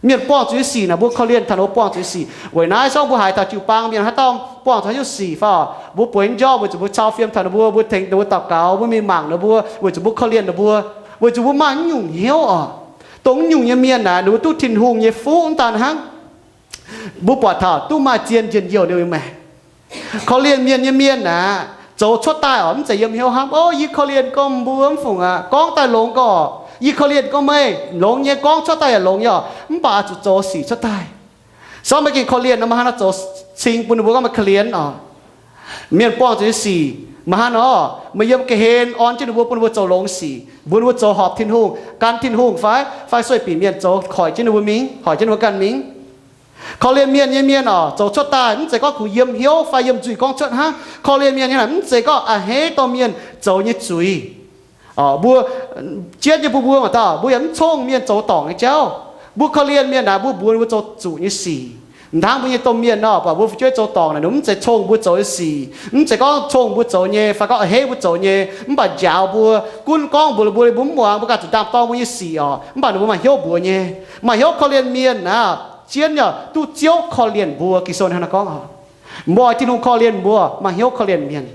Mienh buangh zuqc nyei sic naaic mbuo korv-lienh taux ninh mbuo buangh zuqc nyei sic. Weic naaiv se gorngv mbuo haiz taux jiu-baang mienh haaix dauh buangh zuqc haaix nyungc sic fai, mbuo bueix nyei njormh weic zuqc mbuo cau fiem taux ninh mbuo, mbuo tengx ninh mbuo daux gaux, mbuo mingh mangc ninh mbuo weic zuqc mbuo korv-lienh ninh mbuo, weic zuqc mbuo maaih mv nyungc hnyouv oc. Dongh mv nyungc nyei mienh naaic ninh mbuo duqv Tin-Hungh nyei fuqv mv daan hnangv. Mbuo buatc taux duqv maaih zien njien-youh ninh mbuo maengc. Korv-lienh mienh nyei mienh aeqv, zoux cuotv daaih oc, mv zeiz yiem hnyouv hnamv, O, yie korv-lienh gorngv mbuo mv fungc aqv, gorngv daaih longx gorx. Yie korv-lienh gorngv meih longx nyei, gorngv cuotv daaih yaac longx nyei oc, mv baac oix zuqc zoux sic cuotv daaih. Se gorngv meih gengh korv-lienh nor, meih hnangv nor zoux cing bun ninh mbuo gorngv meih korv-lienh oc. Mienh buangh zuqc nyei sic, meih hnangv nor, meih yiem ga'hlen orn jienv ninh mbuo, bun ninh mbuo zoux longx sic, bun ninh mbuo zoux horpc Tin-Hungh, gan Tin-Hungh fai, fai sueih binc mienh zoux hoic jienv ninh mbuo mingh, hoic jienv ninh mbuo ganh mingh. Korv-lienh mienh nyei mienh oc, zoux cuotv daaih mv zeiz gorngv kungx yiem hnyouv fai yiem nzuih gorngv cuotv hnangv. Korv-lienh mienh nyei naaic mv zeiz gorngv a'hneiv dorh mienh zoux nyei zuiz. Mbuo jienv nyei bun mbuo mangc dauh mbuo yaac mv cong mienh zoux dorngc nyei jauv. Mbuo korv-lienh mienh naaic mbuo mbuox ninh mbuo zoux zuqc nyei sic. Hnangv mbuo nyei domh mienh nor, buatc mbuo fu'jueiv zoux dorngc naaic, ninh mv zeiz cong mbuo zoux nyei sic, mv zeiz gorngv cong mbuo zoux nyei fai gorngv a'hneiv mbuo zoux nyei, mv baac njaaux mbuo, gunv gorngv mbuox ninh mbuo, mbuo mv muangx, mbuo ganh zuqc ndaam-dorng mbuo nyei sic oc. Mv baac ninh mbuo maaih hnyouv mbuox nyei, maaih hnyouv korv-lienh mienh naaic, jienv yaac duqv Ziouv korv-lienh mbuo. Ging-Sou hnangv naaiv gorngv oc. Mbuo oix Tin-Hungh korv-lienh mbuo, maaih hnyouv korv-lienh mienh.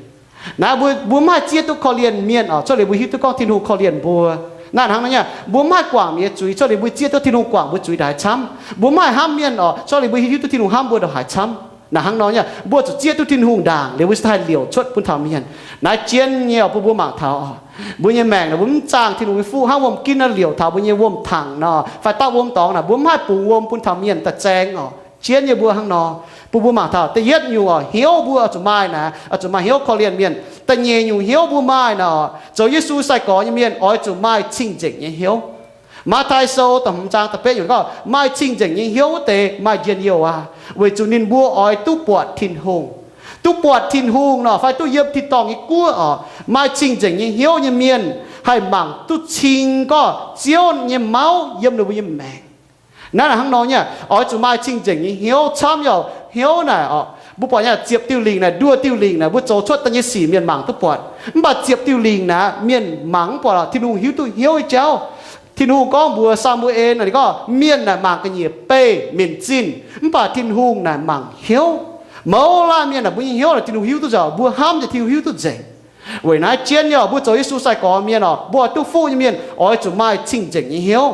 Naaiv mbuo, mbuo mv haih zieqv duqv korv-lienh mienh oc, cuotv liuz mbuo hiuv duqv gorngv Tin-Hungh korv-lienh mbuo. Naaiv hnangv nor nyei, mbuo mv haih guangc ninh nyei zuiz, cuotv liuz mbuo zieqv duqv Tin-Hungh guangc mbuo zuiz ndaaih camv. Mbuo mv haih hnamv mienh oc, cuotv liuz mbuo hiuv duqv Tin-Hungh hnamv mbuo ndongc haaix camv. Naaiv hnangv nor nyei, mbuo zuqc zieqv duqv Tin-Hungh ndaangc liuz mbuo cingx daaih haih liouc cuotv bun taux mienh. Naaiv jienv nyei oc, bun mbuo mangc taux oc. Mbuo nyei maengc naaic mbuo mv zaangh Tin-Hungh nyei fuqv hnangv wuom-ginv nor liouc taux mbuo nyei wuom-tangc nor, fai dauh wuom dorngx naaic, mbuo mv haih bungx wuom bun taux mienh daaih zaeng oc. Jienv nyei mbuo hnangv nor, bun mbuo mangc taux da'yietv nyungc oc, hnyouv mbuo oix zuqc maaih naaic, oix zuqc maaih hnyouv korv-lienh mienh. Da'nyeic nyungc hnyouv mbuo maaih naaic oc, zoux Yesu sai-gorx nyei mienh oix zuqc maaih cing-nzengc nyei hnyouv. Matv^taai Sou da'hmz zaang da'betv nyungc gorngv, maaih cing-nzengc nyei hnyouv wuov deix maaih njien-youh aqv, weic zuqc ninh mbuo oix duqv buatc Tin-Hungh. Duqv buatc Tin-Hungh nor fai duqv yiem tin-dorngh nyei guoqv oc. Maaih cing-nzengc nyei hnyouv nyei mienh haih mangc duqv cing gorngv Ziouv nyei mauv yiem ninh mbuo nyei maengc. Naaiv naaic hnangv nor nyei, oix zuqc maaih cing-nzengc nyei hnyouv camv yaac hnyouv naaic oc. Mbuo buatc nyei ziepc diuh lingc naaic, nduoh diuh lingc naaic, mbuo zoux cuotv daaih nyei sic mienh mangc duqv buatc. Mv baac ziepc diuh lingc naaic mienh mangc mv buatc, Tin-Hungh hiuv duqv hnyouv nyei jauv. Tin-Hungh gorngv mbuox Saa^mu^en naaic, ninh gorngv mienh naaic mangc ga'nyiec beih minc zinh, mv baac Tin-Hungh naaic mangc hnyouv. Mouz laanh mienh naaic mbuo nyei hnyouv naaic Tin-Hungh hiuv duqv nzengc, mbuo hnamv nyei Tin-Hungh hiuv duqv nzengc. Weic naaiv jienv nyei oc, mbuo zoux Yesu sai-gorx mienh oc, mbuo oix duqv fuqv nyei mienh oix zuqc maaih cing-nzengc nyei hnyouv.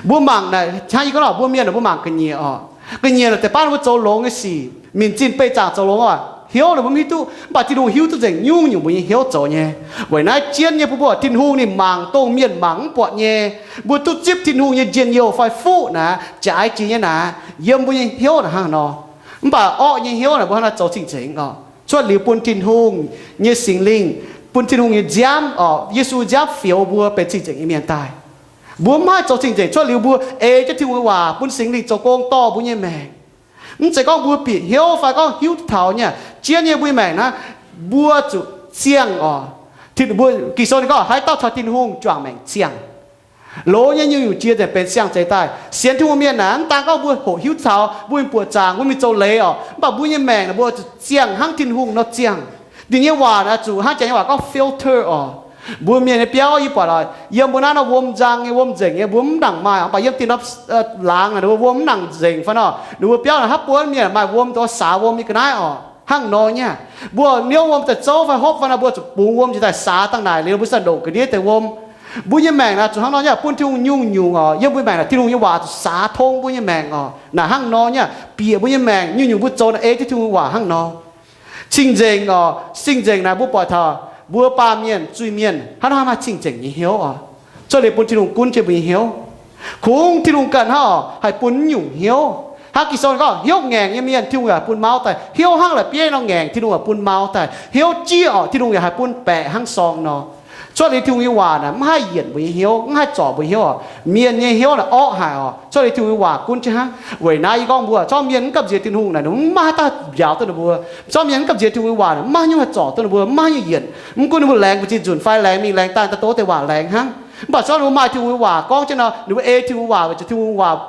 Mbuo mangc naaic hnangv yie gorngv nor, mbuo mienh naaic mbuo mangc ga'nyiec oc. Ga'nyiec naaic deix baav mbuo zoux longx nyei sic, minc zinh beih zaangc zoux longx oc, hnyouv naaic mbuo mv hiuv duqv, mv baac Tin-Hungh hiuv duqv nzengc nyungc-nyungc mbuo nyei hnyouv zoux nyei. Weic naaiv jienv nyei mbuo mbuox Tin-Hungh ninh mangc dongh mienh mangc mv buatc nyei. Mbuo duqv zipv Tin-Hungh nyei njien-youh fai fuqv naaic, jaaix jiex nyei naaic, yiem mbuo nyei hnyouv naaic hnangv nor. Mv baac orqv nyei hnyouv naaic mbuo hnangv naaic zoux cing-nzengc oc. Cuotv liuz bun Tin-Hungh nyei Singx Lingh, bun Tin-Hungh nyei nziaamv oc, Yesu nziaamv fioux mbuo benx cing-nzengc nyei mienh daaih. Mbuo mv haih zoux cing-nzengc cuotv liuz mbuo ei jienv Tin-Hungh nyei waac bun Singx Lingh zoux gong dorh mbuo nyei maengc. Mv zeiz gorngv mbuo bieqc hnyouv fai gorngv hiuv duqv taux nyei. Jienv nyei mbuo nyei maengc naaiv, mbuo zuqc ziangh oc. Ging-Sou ninh gorngv haaix dauh caux Tin-Hungh juangc maengc ziangh. Loz nyei nyungc-nyungc jiex nzengc benx siang-zeix daaih. Sienx Tin-Hungh mienh naaic, mv daan gorngv mbuo hoqc hiuv taux, mbuo mingh buoqc zaangc, mbuo mingh zoux leiz oc, mv baac mbuo nyei maengc naaic mbuo zuqc ziangh hnangv Tin-Hungh nor ziangh. Ninh nyei waac naaic zuqc hnangv Janx nyei waac gorngv filter oc. Mbuo mienh nyei biauv yie buatc oc, yiem mbuo naaiv nor wuom nzang nyei, wuom nzengc nyei, mbuo mv nangc maaih. Mv baac yiem dinh norm laangz naaic ninh mbuo wuom mv nangc nzengc fai nor, ninh mbuo biauv naaic hapv buonv mienh maaih wuom, dongh saax wuom nyei ga'naaiv oc. Hnangv nor nyei, mbuo niouv wuom daaih zouv fai hopv fai nor, mbuo zuqc bungx wuom njiec daaih saax dangh naaic liuz, mbuo ziouc ndoqc ga'ndiev deix wuom. Mbuo nyei maengc naaic zuqc hnangv nor nyei, bun Tin-Hungh nyungc-nyungc oc, yiem mbuo maengc naaic Tin-Hungh nyei waac zuqc saax tong mbuo nyei maengc oc. Naaic hnangv nor nyei, bieqc mbuo nyei maengc nyungc-nyungc mbuo zoux naaic ei jienv Tin-Hungh waac hnangv nor. Cing-nzengc oc, cing-nzengc naaic mbuo buatc taux mbuo baamh mienh, zuiz-mienh hnangv nor maaih cing-nzengc nyei hnyouv oc. Cuotv liuz bun Tin-Hungh gunv jienv mbuo nyei hnyouv. Kungx Tin-Hungh ganh hnangv oc haih bun nyungc hnyouv. Hnangv Ging-Sou gorngv, hnyouv ngaengc nyei mienh Tin-Hungh yaac haih bun mauv daaih. Hnyouv hnangv la'bieiv nor ngaengc Tin-Hungh yaac bun mauv daaih. Hnyouv jieqv oc, Tin-Hungh yaac haih bun baeqc hnangv sorng nor. Cuotv liuz Tin-Hungh nyei waac naaic mv haih yienc mbuo nyei hnyouv, mv haih zorc mbuo hnyouv oc. Mienh nyei hnyouv naaic orqv haic oc. Cuotv liuz Tin-Hungh nyei waac gunv jienv hnangv. Weic naaiv yie gorngv mbuo, zorqv mienh mv gamh nziex Tin-Hungh naaic, ninh mv maaih haaix dauh mbiauz duqv ninh mbuo. Zorqv mienh mv gamh nziex Tin-Hungh nyei waac naaic, mv maaih haaix nyungc haih zorc duqv ninh mbuo, mv maaih haaix nyungc yienc. Mv gunv ninh mbuo laengz mbu'ziex nzunc fai laengz mingh laengz daaih, daaih dongh wuov deix waac laengz hnangv. Mv baac zorqv ninh mbuo maaih Tin-Hungh nyei waac gorngv jienv nor, ninh mbuo ei Tin-Hungh waac weic zuqc Tin-Hungh nyei waac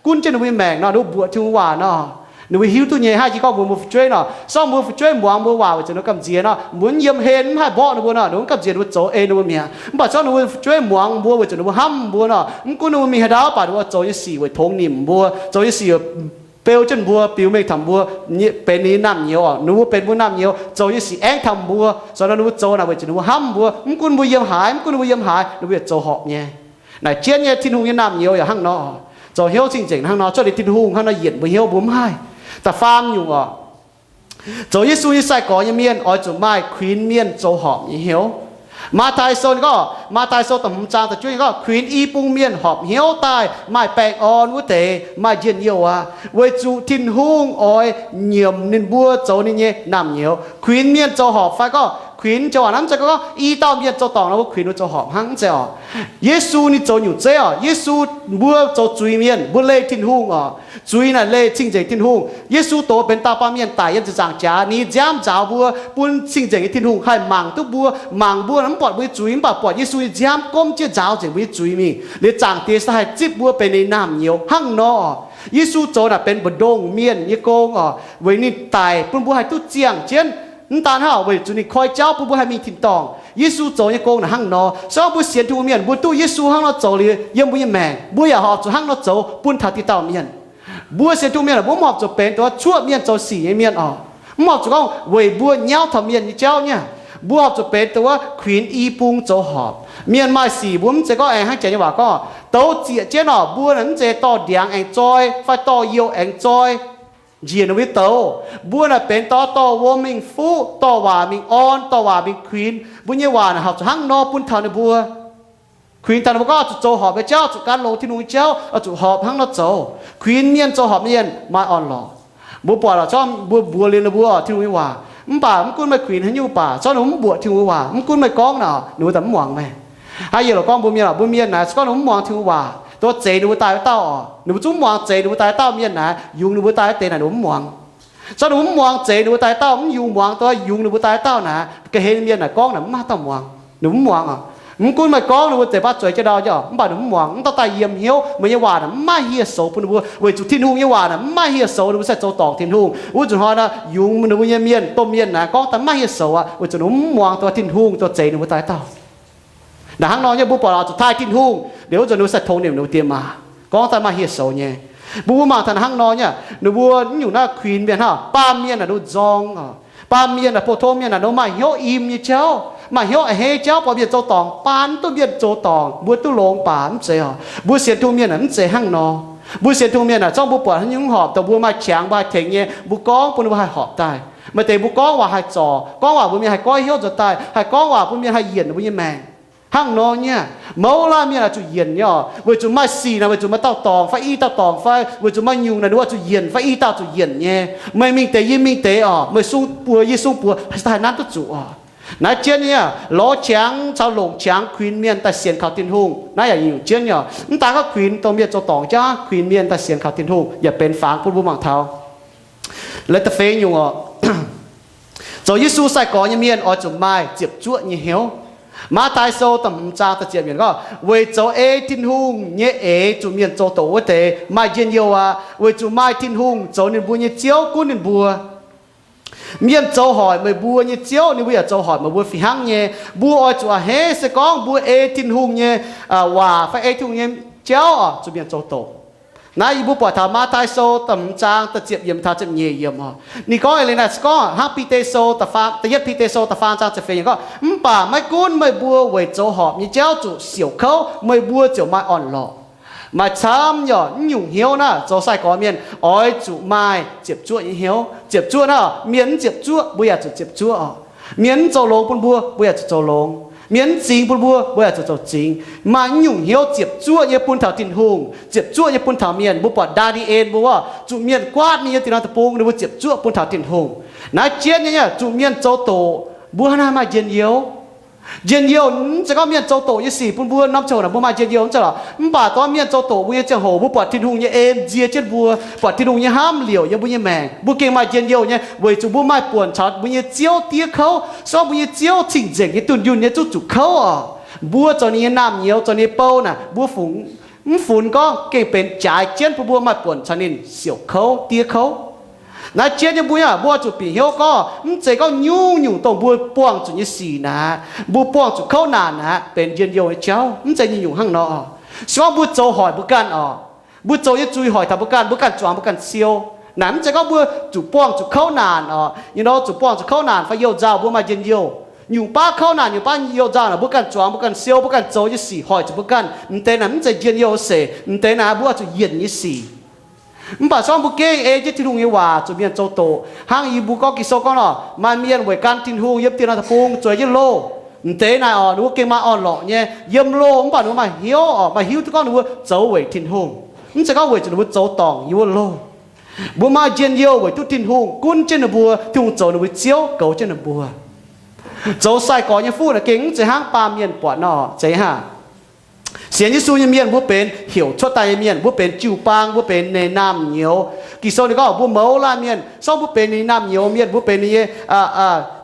gunv jienv ninh mbuo nyei maengc nor, ninh mbuo mbuoqc Tin-Hungh waac nor, ninh mbuo hiuv duqv nyei. Hnangv yie gorngv mbuox mbuo fu'jueiv nor, zorqv mbuo fu'jueiv muangx mbuo waac weic zuqc ninh mbuo gamh nziex nor, mbuo mv yiem hlen, mv haih mborqv ninh mbuo nor, ninh mbuo mv gamh nziex, ninh mbuo zoux ei ninh mbuo mi'aqv. Mv baac zorqv ninh mbuo fu'jueiv muangx mbuo weic zuqc ninh mbuo hnamv mbuo nor, mv gunv ninh mbuo mingh haaix ndau, mv baac ninh mbuo zoux nyei sic weic tongx nimc mbuo, zoux nyei sic beu jienv mbuo, biux mengh taux mbuo, benx ninh nyei naamh nyouz oc. Ninh mbuo benx mbuo naamh nyouz, zoux nyei sic aengv taux mbuo. Zoux nor ninh mbuo zoux naaic weic zuqc ninh mbuo hnamv mbuo. Mv gunv mbuo yiem haaix, mv gunv ninh mbuo yiem haaix, ninh mbuo yaac zoux horpc nyei. Naaic jienv nyei Tin-Hungh nyei naamh nyouz yaac hnangv nor, zoux hnyouv cing-nzengc hnangv nor. Cuotv liuz Tin-Hungh hnangv nor yienc mbuo hnyouv, mbuo mv haih. Da'faam nyungc oc, zoux Yesu nyei sai-gorx nyei mienh oix zuqc maaih kuinx mienh zoux horpc nyei hnyouv. Matv^taai Sou ninh gorngv, Matv^taai Sou da'hmz zaang da'juov ninh gorngv, kuinx i bung mienh horpc hnyouv daaih maaih baengh orn wuov deix maaih njien-youh aqv, weic zuqc Tin-Hungh oix nyiemc ninh mbuo zoux ninh nyei naamh nyouz. Kuinx mienh zoux horpc fai gorngv kuinx joux aac, mv zeiz gorngv i dauh mienh zoux dorngc nor mbuo kuinx ninh zoux horpc hnangv, mv zeiz oc. Yesu ninh zoux nyungc zeiv oc. Yesu, mbuo zoux zuiz-mienh, mbuo leih Tin-Hungh oc. Zuiz naaic leih cing-nzengc Tin-Hungh. Yesu doz benx dauh baamh mienh daic yiem ziepc nzaangc jaax, ninh nyei nziaamv nzaaux mbuo, bun cing-nzengc nyei Tin-Hungh haih mangc duqv mbuo. Mangc mbuo mv buatc mbuo nyei zuiz, mv baac buatc Yesu nyei nziaamv gomv jienv nzaaux nzengc mbuo nyei zuiz mingh, liuz Zaangc Diex se haih zipv mbuo benx ninh naamh nyouz hnangv nor. Yesu zoux naaic benx mbu'ndongx mienh nyei gong oc, weic ninh daic bun mbuo haih duqv ziangh jienv. Mv daan hnangv, weic zuqc ninh koi jauv bun mbuo haih mingh tin-dorngh. Yesu zoux nyei gong naaic hnangv nor. Se gorngv mbuo sienx Tin-Hungh mienh, mbuo duqv Yesu hnangv nor zoux liuz yiem mbuo nyei maengc, mbuo yaac horpc zuqc hnangv nor zoux bun taux diqc dauh mienh. Mbuo sienx Tin-Hungh mienh, mbuo mv horpc zuqc benx dongh wuov cuoqv mienh zoux sic nyei mienh oc. Mv horpc zuqc gorngv weic mbuo nyauv taux mienh nyei jauv nyei. Mbuo horpc zuqc benx dongh wuov kuinx i bung zoux horpc. Mienh maaih sic mbuo mv zeiz gorngv aengx hnangv Janx nyei waac gorngv douz zieqc jienv oc. Mbuo naaic mv zeiz dorh ndiangx aengx zoi fai dorh youh aengx zoi njiec ninh mbuo nyei douz. Mbuo naaic benx dorh dorh wuom mingh fuqv, dorh waac mingh orn, dorh waac mingh kuinx. Mbuo nyei waac naaic horpc zuqc hnangv nor bun taux ninh mbuo. Kuinx taux ninh mbuo gorngv oix zuqc zoux horpc nyei jauv, zuqc gan longx Tin-Hungh nyei jauv, oix zuqc horpc hnangv nor zoux. Kuinx mienh zoux horpc mienh maaih orn-lorqc. Mbuo buatc lorqc, zorqv mbuo mbuox liuz ninh mbuo Tin-Hungh nyei waac, mv baac mv gunv meih kuinx haaix nyungc baac, zorqv ninh mbuo mv mbuoqc Tin-Hungh nyei waac, mv gunv meih gorngv naaic, ninh mbuo daaih mv muangx meih. Hnangv yie lorqc gorngv mbuo mienh, mbuo mienh naaic se gorngv ninh mbuo mv muangx Tin-Hungh waac, dongh zeix ninh mbuo daaih wuov dauh oc, ninh mbuo zungv mv muangx zeix ninh mbuo daaih dauh mienh naaic, yungz ninh mbuo daaih wuov deix naaic ninh mbuo mv muangx. Zorqv ninh mbuo mv muangx zeix ninh mbuo daaih dauh, mv yungz muangx dongh yungz ninh mbuo daaih dauh naaic, ga'hlen mienh naaic gorngv naaic mv maaih dauh muangx, ninh mbuo mv muangx oc. Mv gunv meih gorngv ninh mbuo zeiz baav zueiz jienv ndau, mv baac ninh mbuo mv muangx. Mv dauh daaih yiem hnyouv, meih nyei waac naaic mv maaih hieh soux bun ninh mbuo, weic zuqc Tin-Hungh nyei waac naaic mv maaih hieh soux, ninh mbuo sai zoux dorngc Tin-Hungh. Wuov nzunc hnoi naaic yungz ninh mbuo nyei mienh, domh mienh naaic gorngv daaih mv maaih hieh soux aqv, weic zuqc ninh mbuo mv muangx dongh Tin-Hungh dongh zeix ninh mbuo daaih dauh. Naaic hnangv nor nyei, mbuo buatc lorqc zuqc taaih Tin-Hungh liuz, wuov nzunc ninh mbuo sai tongx nimc ninh mbuo diex maac, gorngv daaih maaih hieh soux nyei. Mbuo mbuo mangc taux naaic hnangv nor nyei, ninh mbuo nyungc naaiv kuinx mienh hnangv, baamh mienh naaic ninh mbuo nzorng oc. Baamh mienh naaic, pou-tong mienh naaic, ninh mbuo maaih hnyouv im nyei jauv, maaih hnyouv a'hneiv jauv, buatc mienh zoux dorngc baan, mv duqv mienh zoux dorngc mbuo duqv longx baac mv zeiz oc. Mbuo sienx Tin-Hungh mienh naaic mv zeiz hnangv nor. Mbuo sienx Tin-Hungh mienh naaic, zorqv mbuo buatc haaix nyungc horpc dongh mbuo maaih qangx mbuo haih tengx nyei, mbuo gorngv bun ninh mbuo haih horpc daaih. Maaih deix mbuo gorngv waac haih zorc, gorngv waac mbuo mienh haih goiv hnyouv nzuonx daaih, haih gorngv waac bun mienh haih yienc ninh mbuo nyei maengc. Hnangv nor nyei, mouz laanh mienh oix zuqc yienc nyei oc. Weic zuqc maaih sic naaic, weic zuqc maaih dauh dorngc fai i dauh dorngc fai weic zuqc maaih nyungc naaic, ninh mbuo oix zuqc yienc fai i dauh zuqc yienc nyei. Meih mingh deix, yie mingh deix oc, meih sung buoz, yie sung buoz, haih nanv duqv zuqc oc. Naaiv jienv nyei, lorz qangx caux longc qangx kuinx mienh daaih sienx kaux Tin-Hungh. Naaiv yaac nyungc jienv nyei oc. Mv daan gorngv kuinx dongh mienh zoux dorngc jauv, kuinx mienh daaih sienx kaux Tin-Hungh yaac benx fangx bun mbuo mangc taux. La'da'feix nyungc oc, zoux Yesu sai-gorx nyei mienh oix zuqc maaih ziepc zuoqv nyei hnyouv. Matv^taai Sou da'hmz zaang da'ziepc yiemc gorngv, weic zoux ei Tin-Hungh nyei eix zuqc mienh zoux doqc wuov deix maaih njien-youh aqv, weic zuqc maaih Tin-Hungh zoux ninh mbuo nyei Ziouv gunv ninh mbuo. Mienh zoux hoic meih mbuo nyei Ziouv, ninh mbuo yaac zoux hoic meih mbuo fih hnangv nyei. Mbuo oix zuqc a'hneiv se gorngv mbuo ei Tin-Hungh nyei waac fai ei Tin-Hungh nyei jauv oc, zuqc mienh zoux doqc. Naaiv yie mbuo buatc taux Matv^taai Sou da'hmz zaang da'ziepc yiemc taux ziepc nyeic yiemc oc. Ninh gorngv eix leiz naaic se gorngv hnangv Bide Sou, da'yietv Bide Sou da'faam zaang ziepc feix yiemc gorngv, mv baac maiv gunv meih mbuo weic zoux horpc nyei jauv zuqc siouc kouv, meih mbuo ziouc maaih orn-lorqc. Maaih camv nyei mv nyungc hnyouv naaiv, zoux sai-gorx mienh oix zuqc maaih ziepc zuoqv nyei hnyouv. Ziepc zuoqv naaiv, mienh mv ziepc zuoqv, mbuo yaac zuqc ziepc zuoqv oc. Mienh mv zoux longx bun mbuo, mbuo yaac zuqc zoux longx. Mienh mv zingx bun mbuo, mbuo yaac zuqc zoux zingx. Maaih mv nyungc hnyouv ziepc zuoqv nyei bun taux Tin-Hungh, ziepc zuoqv nyei bun taux mienh. Mbuo buatc Ndaa^ni^en mbuo, zuqc mienh guaatv ninh yiem dinh norm deic-bung, ninh mbuo ziepc zuoqv bun taux Tin-Hungh. Naaiv jienv nyei, zuqc mienh zoux doqc, mbuo hnangv naaiv maaih njien-youh. Njien-youh mv zeiz gorngv mienh zoux doqc nyei sic bun mbuo norm ziangh hoc naaic mbuo maaih njien-youh mv zeiz lorqc. Mv baac dongh mienh zoux doqc mbuo nyei ziangh hoc, mbuo buatc Tin-Hungh nyei en nzie jienv mbuo, buatc Tin-Hungh nyei hnamv liouc yiem mbuo nyei maengc, mbuo gengh maaih njien-youh nyei, weic zuqc mbuo maaih buonc caux mbuo nyei Ziouv diev kouv. Se gorngv mbuo nyei Ziouv cing-nzengc nyei, dunh yunh nyei, zungv zuqc kouv oc. Mbuo zoux ninh nyei naamh nyouz, zoux ninh nyei bou naaic, mbuo fungc mv funx gorngv gengh benx jaaix jienv bun mbuo maaih buonc caux ninh siouc kouv, diev kouv. Naaiv jienv nyei mbuo, mbuo zuqc bieqc hnyouv gorngv mv zeiz gorngv nyungc-nyungc dongh mbuo buangh zuqc nyei sic naaic, mbuo buangh zuqc kouv naanc naaic benx njien-youh nyei jauv. Mv zeiz nyungc-nyungc hnangv nor. Se gorngv mbuo zoux hoic mbuo ganh oc, mbuo zoux nyei zuiz hoic taux mbuo ganh, mbuo ganh zuangx mbuo ganh siou, naaic mv zeiz gorngv mbuo zuqc buangh zuqc kouv naanc oc. Nyei nor zuqc buangh zuqc kouv naanc fai youh nzauh mbuo maaih njien-youh. Nyungc baav kouv naanc, nyungc baav youh nzauh naaic, mbuo ganh zuangx mbuo ganh siou, mbuo ganh zoux nyei sic hoic zuqc mbuo ganh. Mv deix naaic mv zeiz njien-youh se, mv deix naaic mbuo oix zuqc yienc nyei sic. Mv baac se gorngv mbuo gengh ei jienv Tin-Hungh nyei waac zuqc mienh zoux doqc, hnangv yie mbuo gorngv Ging-Sou gorngv nor, maaih mienh weic gan Tin-Hungh yiem diex norm deic-bung zueiz jienv loh. Mv deix naaic oc, ninh mbuo gengh maaih orn-lorqc nyei, yiem loh mv baac ninh mbuo maaih hnyouv oc, maaih hiuv duqv gorngv ninh mbuo zoux weic Tin-Hungh, mv zeiz gorngv weic zuqc ninh mbuo zoux dorngc yiem wuov loh. Mbuo maaih njien-youh weic duqv Tin-Hungh gunv jienv ninh mbuo, Tin-Hungh zoux ninh mbuo Ziouv, goux jienv ninh mbuo. Zoux sai-gorx nyei fuqv naaic gengh mv zeiz hnangv baamh mienh buatc nor, zeiz hnangv. Sienx Yesu nyei mienh mbuo benx heuc cuotv daaih nyei mienh, mbuo benx jiu-baang, mbuo benx ninh naamh nyouz. Ging-Sou ninh gorngv mbuo mouz laanh mienh, se gorngv mbuo benx ninh naamh nyouz mienh, mbuo benx ninh nyei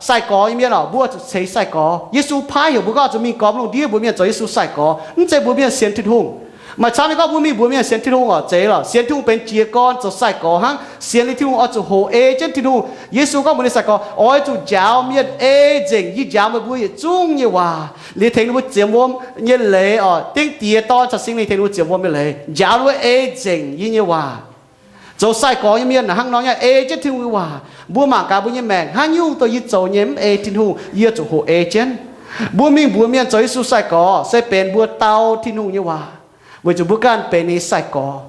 sai-gorx nyei mienh oc, mbuo zuqc ceix sai-gorx. Yesu paaiv heuc mbuo gorngv zuqc mingh gormx lungh ndiev mbuox mienh zoux Yesu sai-gorx. Mv zeiz mbuox mienh sienx Tin-Hungh. Maaih camv nyei gorngv mbuo mingh mbuox mienh sienx Tin-Hungh oc, zeiz lorqc. Sienx Tin-Hungh benx jiez gorn zoux sai-gorx hnangv. Sienx liuz Tin-Hungh oix zuqc hoqc ei jienv Tin-Hungh. Yesu gorngv mbuox ninh sai-gorx, oix zuqc njaaux mienh ei nzengc yie njaaux meih mbuo yietc zungv nyei waac, liuz tengx ninh mbuo ziemx wuom nyei leiz oc, dengv Diex, Dorn caux Singx Lingh tengx ninh mbuo ziemx wuom nyei leiz, njaaux ninh mbuo ei nzengc yie nyei waac. Zoux sai-gorx nyei mienh hnangv nor nyei, ei jienv Tin-Hungh nyei waac. Mbuo mangc gaax mbuo nyei maengc, haaix nyungc dongh yie zoux nyei mv ei Tin-Hungh, yie zuqc hoqc ei jienv. Mbuo mingh mbuox mienh zoux Yesu sai-gorx se benx mbuo dau Tin-Hungh nyei waac, weic zuqc mbuo ganh benx ninh nyei sai-gorx.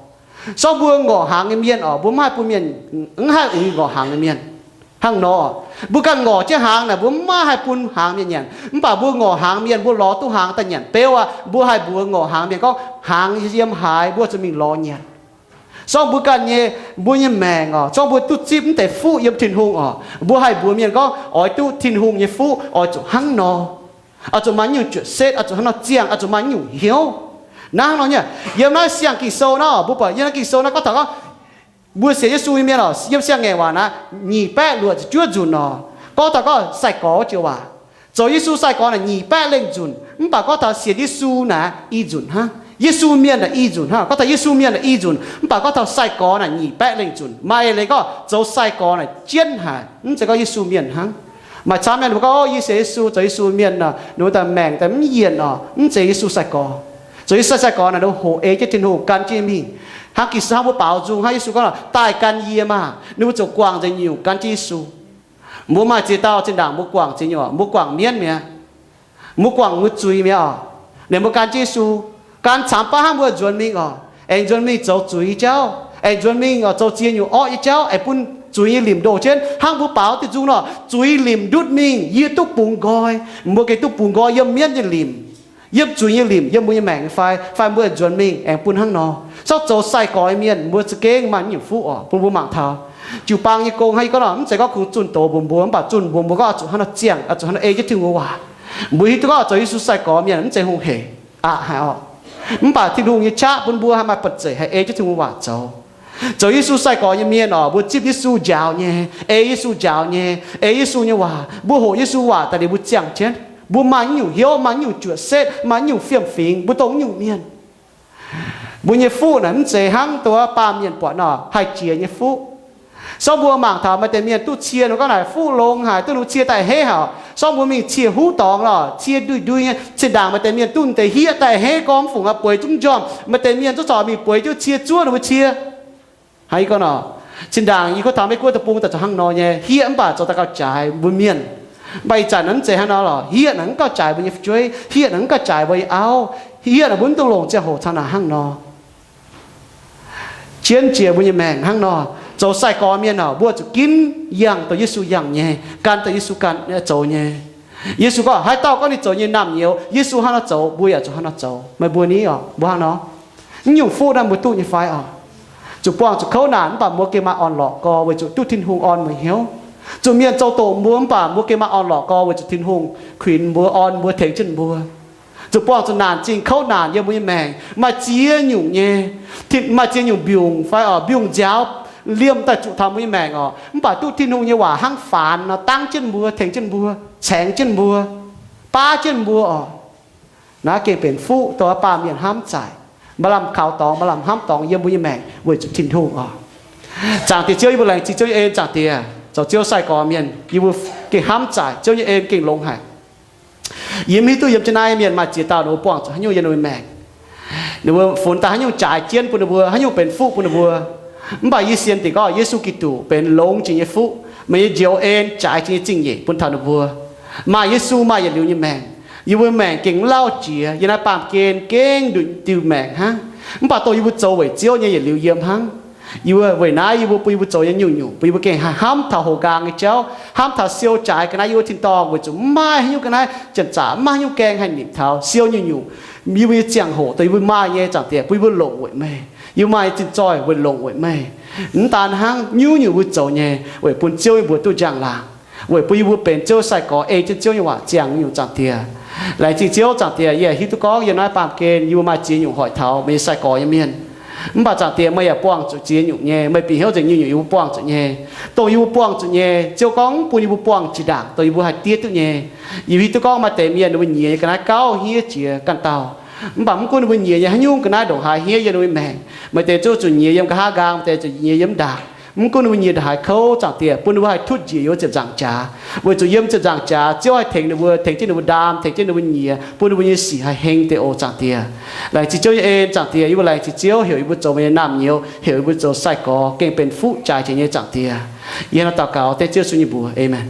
Se gorngv mbuo ngorc hnaangx nyei mienh oc, mbuo mv haih bun mienh, mv haih uix ngorc hnaangx nyei mienh. Hnangv nor, mbuo ganh ngorc jienv hnaangx naaic, mbuo mv maaih haih bun hnaangx mienh nyanc. Mv baac mbuo ngorc hnaangx mienh, mbuo lorz duqv hnaangx daaih nyanc beuv aqv, mbuo haih mbuox ngorc hnaangx mienh gorngv, hnaangx yiem haaix, mbuo zuqc mingh lorz nyanc. Se gorngv mbuo ganh nyei, mbuo nyei maengc oc, se gorngv mbuo duqv zipv mv deix fuqv yiem Tin-Hungh oc, mbuo haih mbuox mienh gorngv oix duqv Tin-Hungh nyei fuqv oix zuqc hnangv nor. Oix zuqc maaih nyungc juoqc setv, oix zuqc hnangv nor ziangh, oix zuqc maaih nyungc hnyouv. Hnangv nor nyei, yiem naaiv siang Ging-Sou naaiv oc, mbuo buatc yiem naaiv Ging-Sou naaiv gorngv taux gorngv mbuo sienx Yesu nyei mienh oc, yiem siang-ngaengc waac naaiv nyic baeqv luoqc ziepc juov nzunc oc, gorngv taux gorngv sai-gorx joux waac. Zoux Yesu sai-gorx naaic nyic baeqv lengh nzunc, mv baac gorngv taux sienx Yesu naaic i nzunc hnangv. Yesu mienh naaic i nzunc hnangv. Gorngv taux Yesu mienh naaic i nzunc, mv baac gorngv taux sai-gorx naaic nyic baeqv lengh nzunc. Maaih eix leiz gorngv zoux sai-gorx naaic jienv haic, mv zeiz gorngv Yesu mienh hnangv. Maaih camv mienh mbuo gorngv, o, yie sienx Yesu, zoux Yesu mienh nor, ninh mbuo daaih maengc daaih mv yienc oc, mv zeiz Yesu sai-gorx. Zoux Yesu sai-gorx naaic ninh hoqc ei jienv Tin-Hungh gan jienv mingh. Hnangv Ging-Sou hnangv mbuo baaux nzung hnangv Yesu gorngv, daaih gan yie maah! Ninh mbuo ziouc guangc nzengc nyungc gan jienv Yesu. Mbuo maaih ziex dauh zinh ndaangc mbuo guangc ziex nyungc, mbuo guangc mienv mi'aqv. Mbuo guangc mbuo zuiz mi'aqv oc. Liemh mbuo gan jienv Yesu, gan camx baav hnangv mbuo nzuonx mingh oc, aengx nzuonx mingh zoux zuiz nyei jauv, aengx nzuonx mingh oc zoux ziex nyungc orqv nyei jauv, aengx bun zuiz nyei limc ndoh jienv. Hnangv mbuo baaux diuh nzung nor, zuiz limc ndutv mingh, yie duqv bungx nqoi. Mbuo gengh duqv bungx nqoi yiem mienv nyei limc, yiem zuiz nyei limc, yiem mbuo nyei maengc nyei fai, fai mbuo nzuonx mingh aengx bun hnangv nor. Sortv zoux sai-gorx nyei mienh, mbuo za'gengh maaih nyungc fuqv oc, bun mbuo mangc taux jiu-baang nyei gong hnangv yie gorngv nor, mv zeiz gorngv kungx zunh doz mbuox mbuo, mv baac zunh mbuox mbuo gorngv oix zuqc hnangv nor ziangh, oix zuqc hnangv nor ei jienv Tin-Hungh waac. Mbuo hiuv duqv gorngv zoux Yesu sai-gorx mienh mv zeiz hungh hec aqv haic oc. Mv baac Tin-Hungh nyei qaqv bun mbuo haih maaih ba'zeic haih ei jienv Tin-Hungh waac zoux. Zoux Yesu sai-gorx nyei mienh oc, mbuo zipv Yesu njaaux nyei, ei Yesu njaaux nyei, ei Yesu nyei waac, mbuo hoqc Yesu waac daaih liuz mbuo ziangh jienv, mbuo maaih nyungc hnyouv, maaih nyungc juoqc setv, maaih nyungc fiem-fingx, mbuo dongh nyungc mienh. Mbuo nyei fuqv naaic mv zeiz hnangv dongh baamh mienh buatc nor haih jiex nyei fuqv. Sorng mbuo mangc taux maaih deix mienh duqv cie nor gorngv naaic fuqv longx haic, duqv nor cie daaih heiv haic. Sorng mbuo mingh cie huv dorngx lorqc, cie ndui-ndui nyei. Zinh ndaangc maaih deix mienh duqv deix hieqv daaih heiv gorngv mv fungc bueix zungv njormh. Maaih deix mienh zungv corc mingh bueix jienv cie zuov nor mbuo cie. Hnangv yie gorngv nor, zinh ndaangc yie gorngv taux Meiv Guoqv deic-bung daaih zoux hnangv nor nyei, hieqv mv baac zoux daaih gauh jaaix mbuo mienh. Mv baac ih zanc mv zeiz hnangv nor lorqc. Hieqv naaic mv gauh jaaix mbuo nyei fu'jueiv, hieqv naaic mv gauh jaaix mbuo nyei auv, hieqv naaic mbuo mv dungx longc ziangh hoc caux naaic hnangv nor. Jienv jiex mbuo nyei maengc hnangv nor. Zoux sai-gorx mienh oc, mbuo zuqc ginv yangh dongh Yesu yangh nyei, gan dongh Yesu gan zoux nyei. Yesu gorngv haaix dauh gorngv ninh zoux nyei naamh nyouz, Yesu hnangv nor zoux, mbuo yaac zuqc hnangv nor zoux. Meih mbuo ni oc, mbuo hnangv nor, mv nyungc fuqv naaiv mbuo duqv nyei fai oc? Zuqc buangh zuqc kouv naanc mv baac mbuo gengh maaih orn-lorqc gorx weic zuqc duqv Tin-Hungh orn meih hnyouv. Zuqc mienh zoux doqc mbuo mv baac mbuo gengh maaih orn-lorqc gorx weic zuqc Tin-Hungh kuinx mbuo, orn mbuo, tengx jienv mbuo. Zuqc buangh zuqc naanc zingh kouv naanc yiem mbuo nyei maengc, maaih ziex nyungc nyei, maaih ziex nyungc mbiungc fai oc, mbiungc nziaaux liemh daaih zuqc taux mbuo nyei maengc oc, mv baac duqv Tin-Hungh nyei waac hnangv faanx nor dangv jienv mbuo, tengx jienv mbuo, caengx jienv mbuo, baav jienv mbuo oc. Naaiv gengh benx fuqv dongh baamh mienh hnamv zaaic, maaih lamh kaux dorngx, maaih lamh hnamv dorngx yiem mbuo nyei maengc weic zuqc Tin-Hungh oc. Zaangc Diex Ziouv, yie mbuo laengz zingh Ziouv nyei en. Zaangc Diex, zoux Ziouv sai-gorx mienh yie mbuo gengh hnamv zaaic, Ziouv nyei en gengh longx haic. Yie mv hiuv duqv yiem jienv naaiv mienh maaih ziex dauh ninh mbuo buangh zuqc haaix nyungc yiem ninh mbuo maengc, ninh mbuo funx daaih haaix nyungc jaaix jienv bun ninh mbuo, haaix nyungc benx fuqv bun ninh mbuo. Mv baac yie sienx dingc gorngv Yesu Giduc benx longx jiex nyei fuqv, meih nyei njoux en jaaix jiex nyei zingh nyeic bun taux ninh mbuo. Maaih Yesu maaih yietc liuz nyei maengc, yie mbuo maengc gengh mv lauh jiex. Yiem naaiv baamh gen gengh nduqc diuh maengc hnangv, mv baac dongh yie mbuo zoux weic Ziouv nyei yietc liuz yiem hnangv. Yie mbuo weic naaiv yie mbuo bun yie mbuo zoux nyei nyungc-nyungc bun yie mbuo gengh hnamv taux houx nqaang nyei jauv, hnamv taux siou jaaix ga'naaiv yiem wuov tin-dorngh weic zuqc mv maaih haaix nyungc ga'naaiv janx-zaqc, mv maaih haaix nyungc gaeng haih nimc taux siou nyungc-nyungc. Yie mbuo nyei ziangh hoc dongh yie mbuo maaih nyei, Zaangc Diex, bun yie mbuo longc weic meih. Yie mbuo maaih nyei zinh zoih weic longc weic meih. Mv daan hnangv, nyungc-nyungc mbuo zoux nyei weic bun Ziouv yie mbuo duqv njang-laangc, weic bun yie mbuo benx Ziouv sai-gorx ei jienv Ziouv nyei waac ziangh nyungc, Zaangc Diex. Laengz zingh Ziouv, Zaangc Diex, yie hiuv duqv gorngv yiem naaiv baamh gen yie mbuo maaih ziex nyungc hoic taux meih nyei sai-gorx nyei mienh. Mv baac Zaangc Diex, meih yaac buangh zuqc ziex nyungc nyei. Meih bieqc hnyouv nzengc nyungc-nyungc yie mbuo buangh zuqc nyei. Dongh yie mbuo buangh zuqc nyei, Ziouv gorngv mv bun yie mbuo buangh jiex ndaangc dongh yie mbuo haih diev duqv nyei. Yie hiuv duqv gorngv maaih deix mienh ninh mbuo nyiex nyei ga'naaiv gauh hniev jiex ganh dauh. Mv baac mv gunv ninh mbuo nyiex nyei haaix nyungc ga'naaiv ndongc haaix hniev yiem ninh mbuo maengc, maaih deix zuqc nyiex yiem nqa'haav nqaang, maaih deix zuqc nyiex yiem ndaangc. Mv gunv ninh mbuo nyiex ndongc haaix kouv, Zaangc Diex, bun ninh mbuo haih tutv njiec yiem ziepc nzaangc jaax, weic zuqc yiem ziepc nzaangc jaax Ziouv haih tengx ninh mbuo, tengx jienv ninh mbuo ndaam, tengx jienv ninh mbuo nyiex, bun ninh mbuo nyei sic haih heng deix oc, Zaangc Diex. Laengz zingh Ziouv nyei en, Zaangc Diex. Yie mbuo laengz zingh Ziouv heuc yie mbuo zoux meih nyei naamh nyouz, heuc yie mbuo zoux sai-gorx gengh benx fuqv jaaix jiex nyei, Zaangc Diex. Yie hnangv naaiv daux gaux dengv Ziouv Yesu nyei mbuox. Aamen.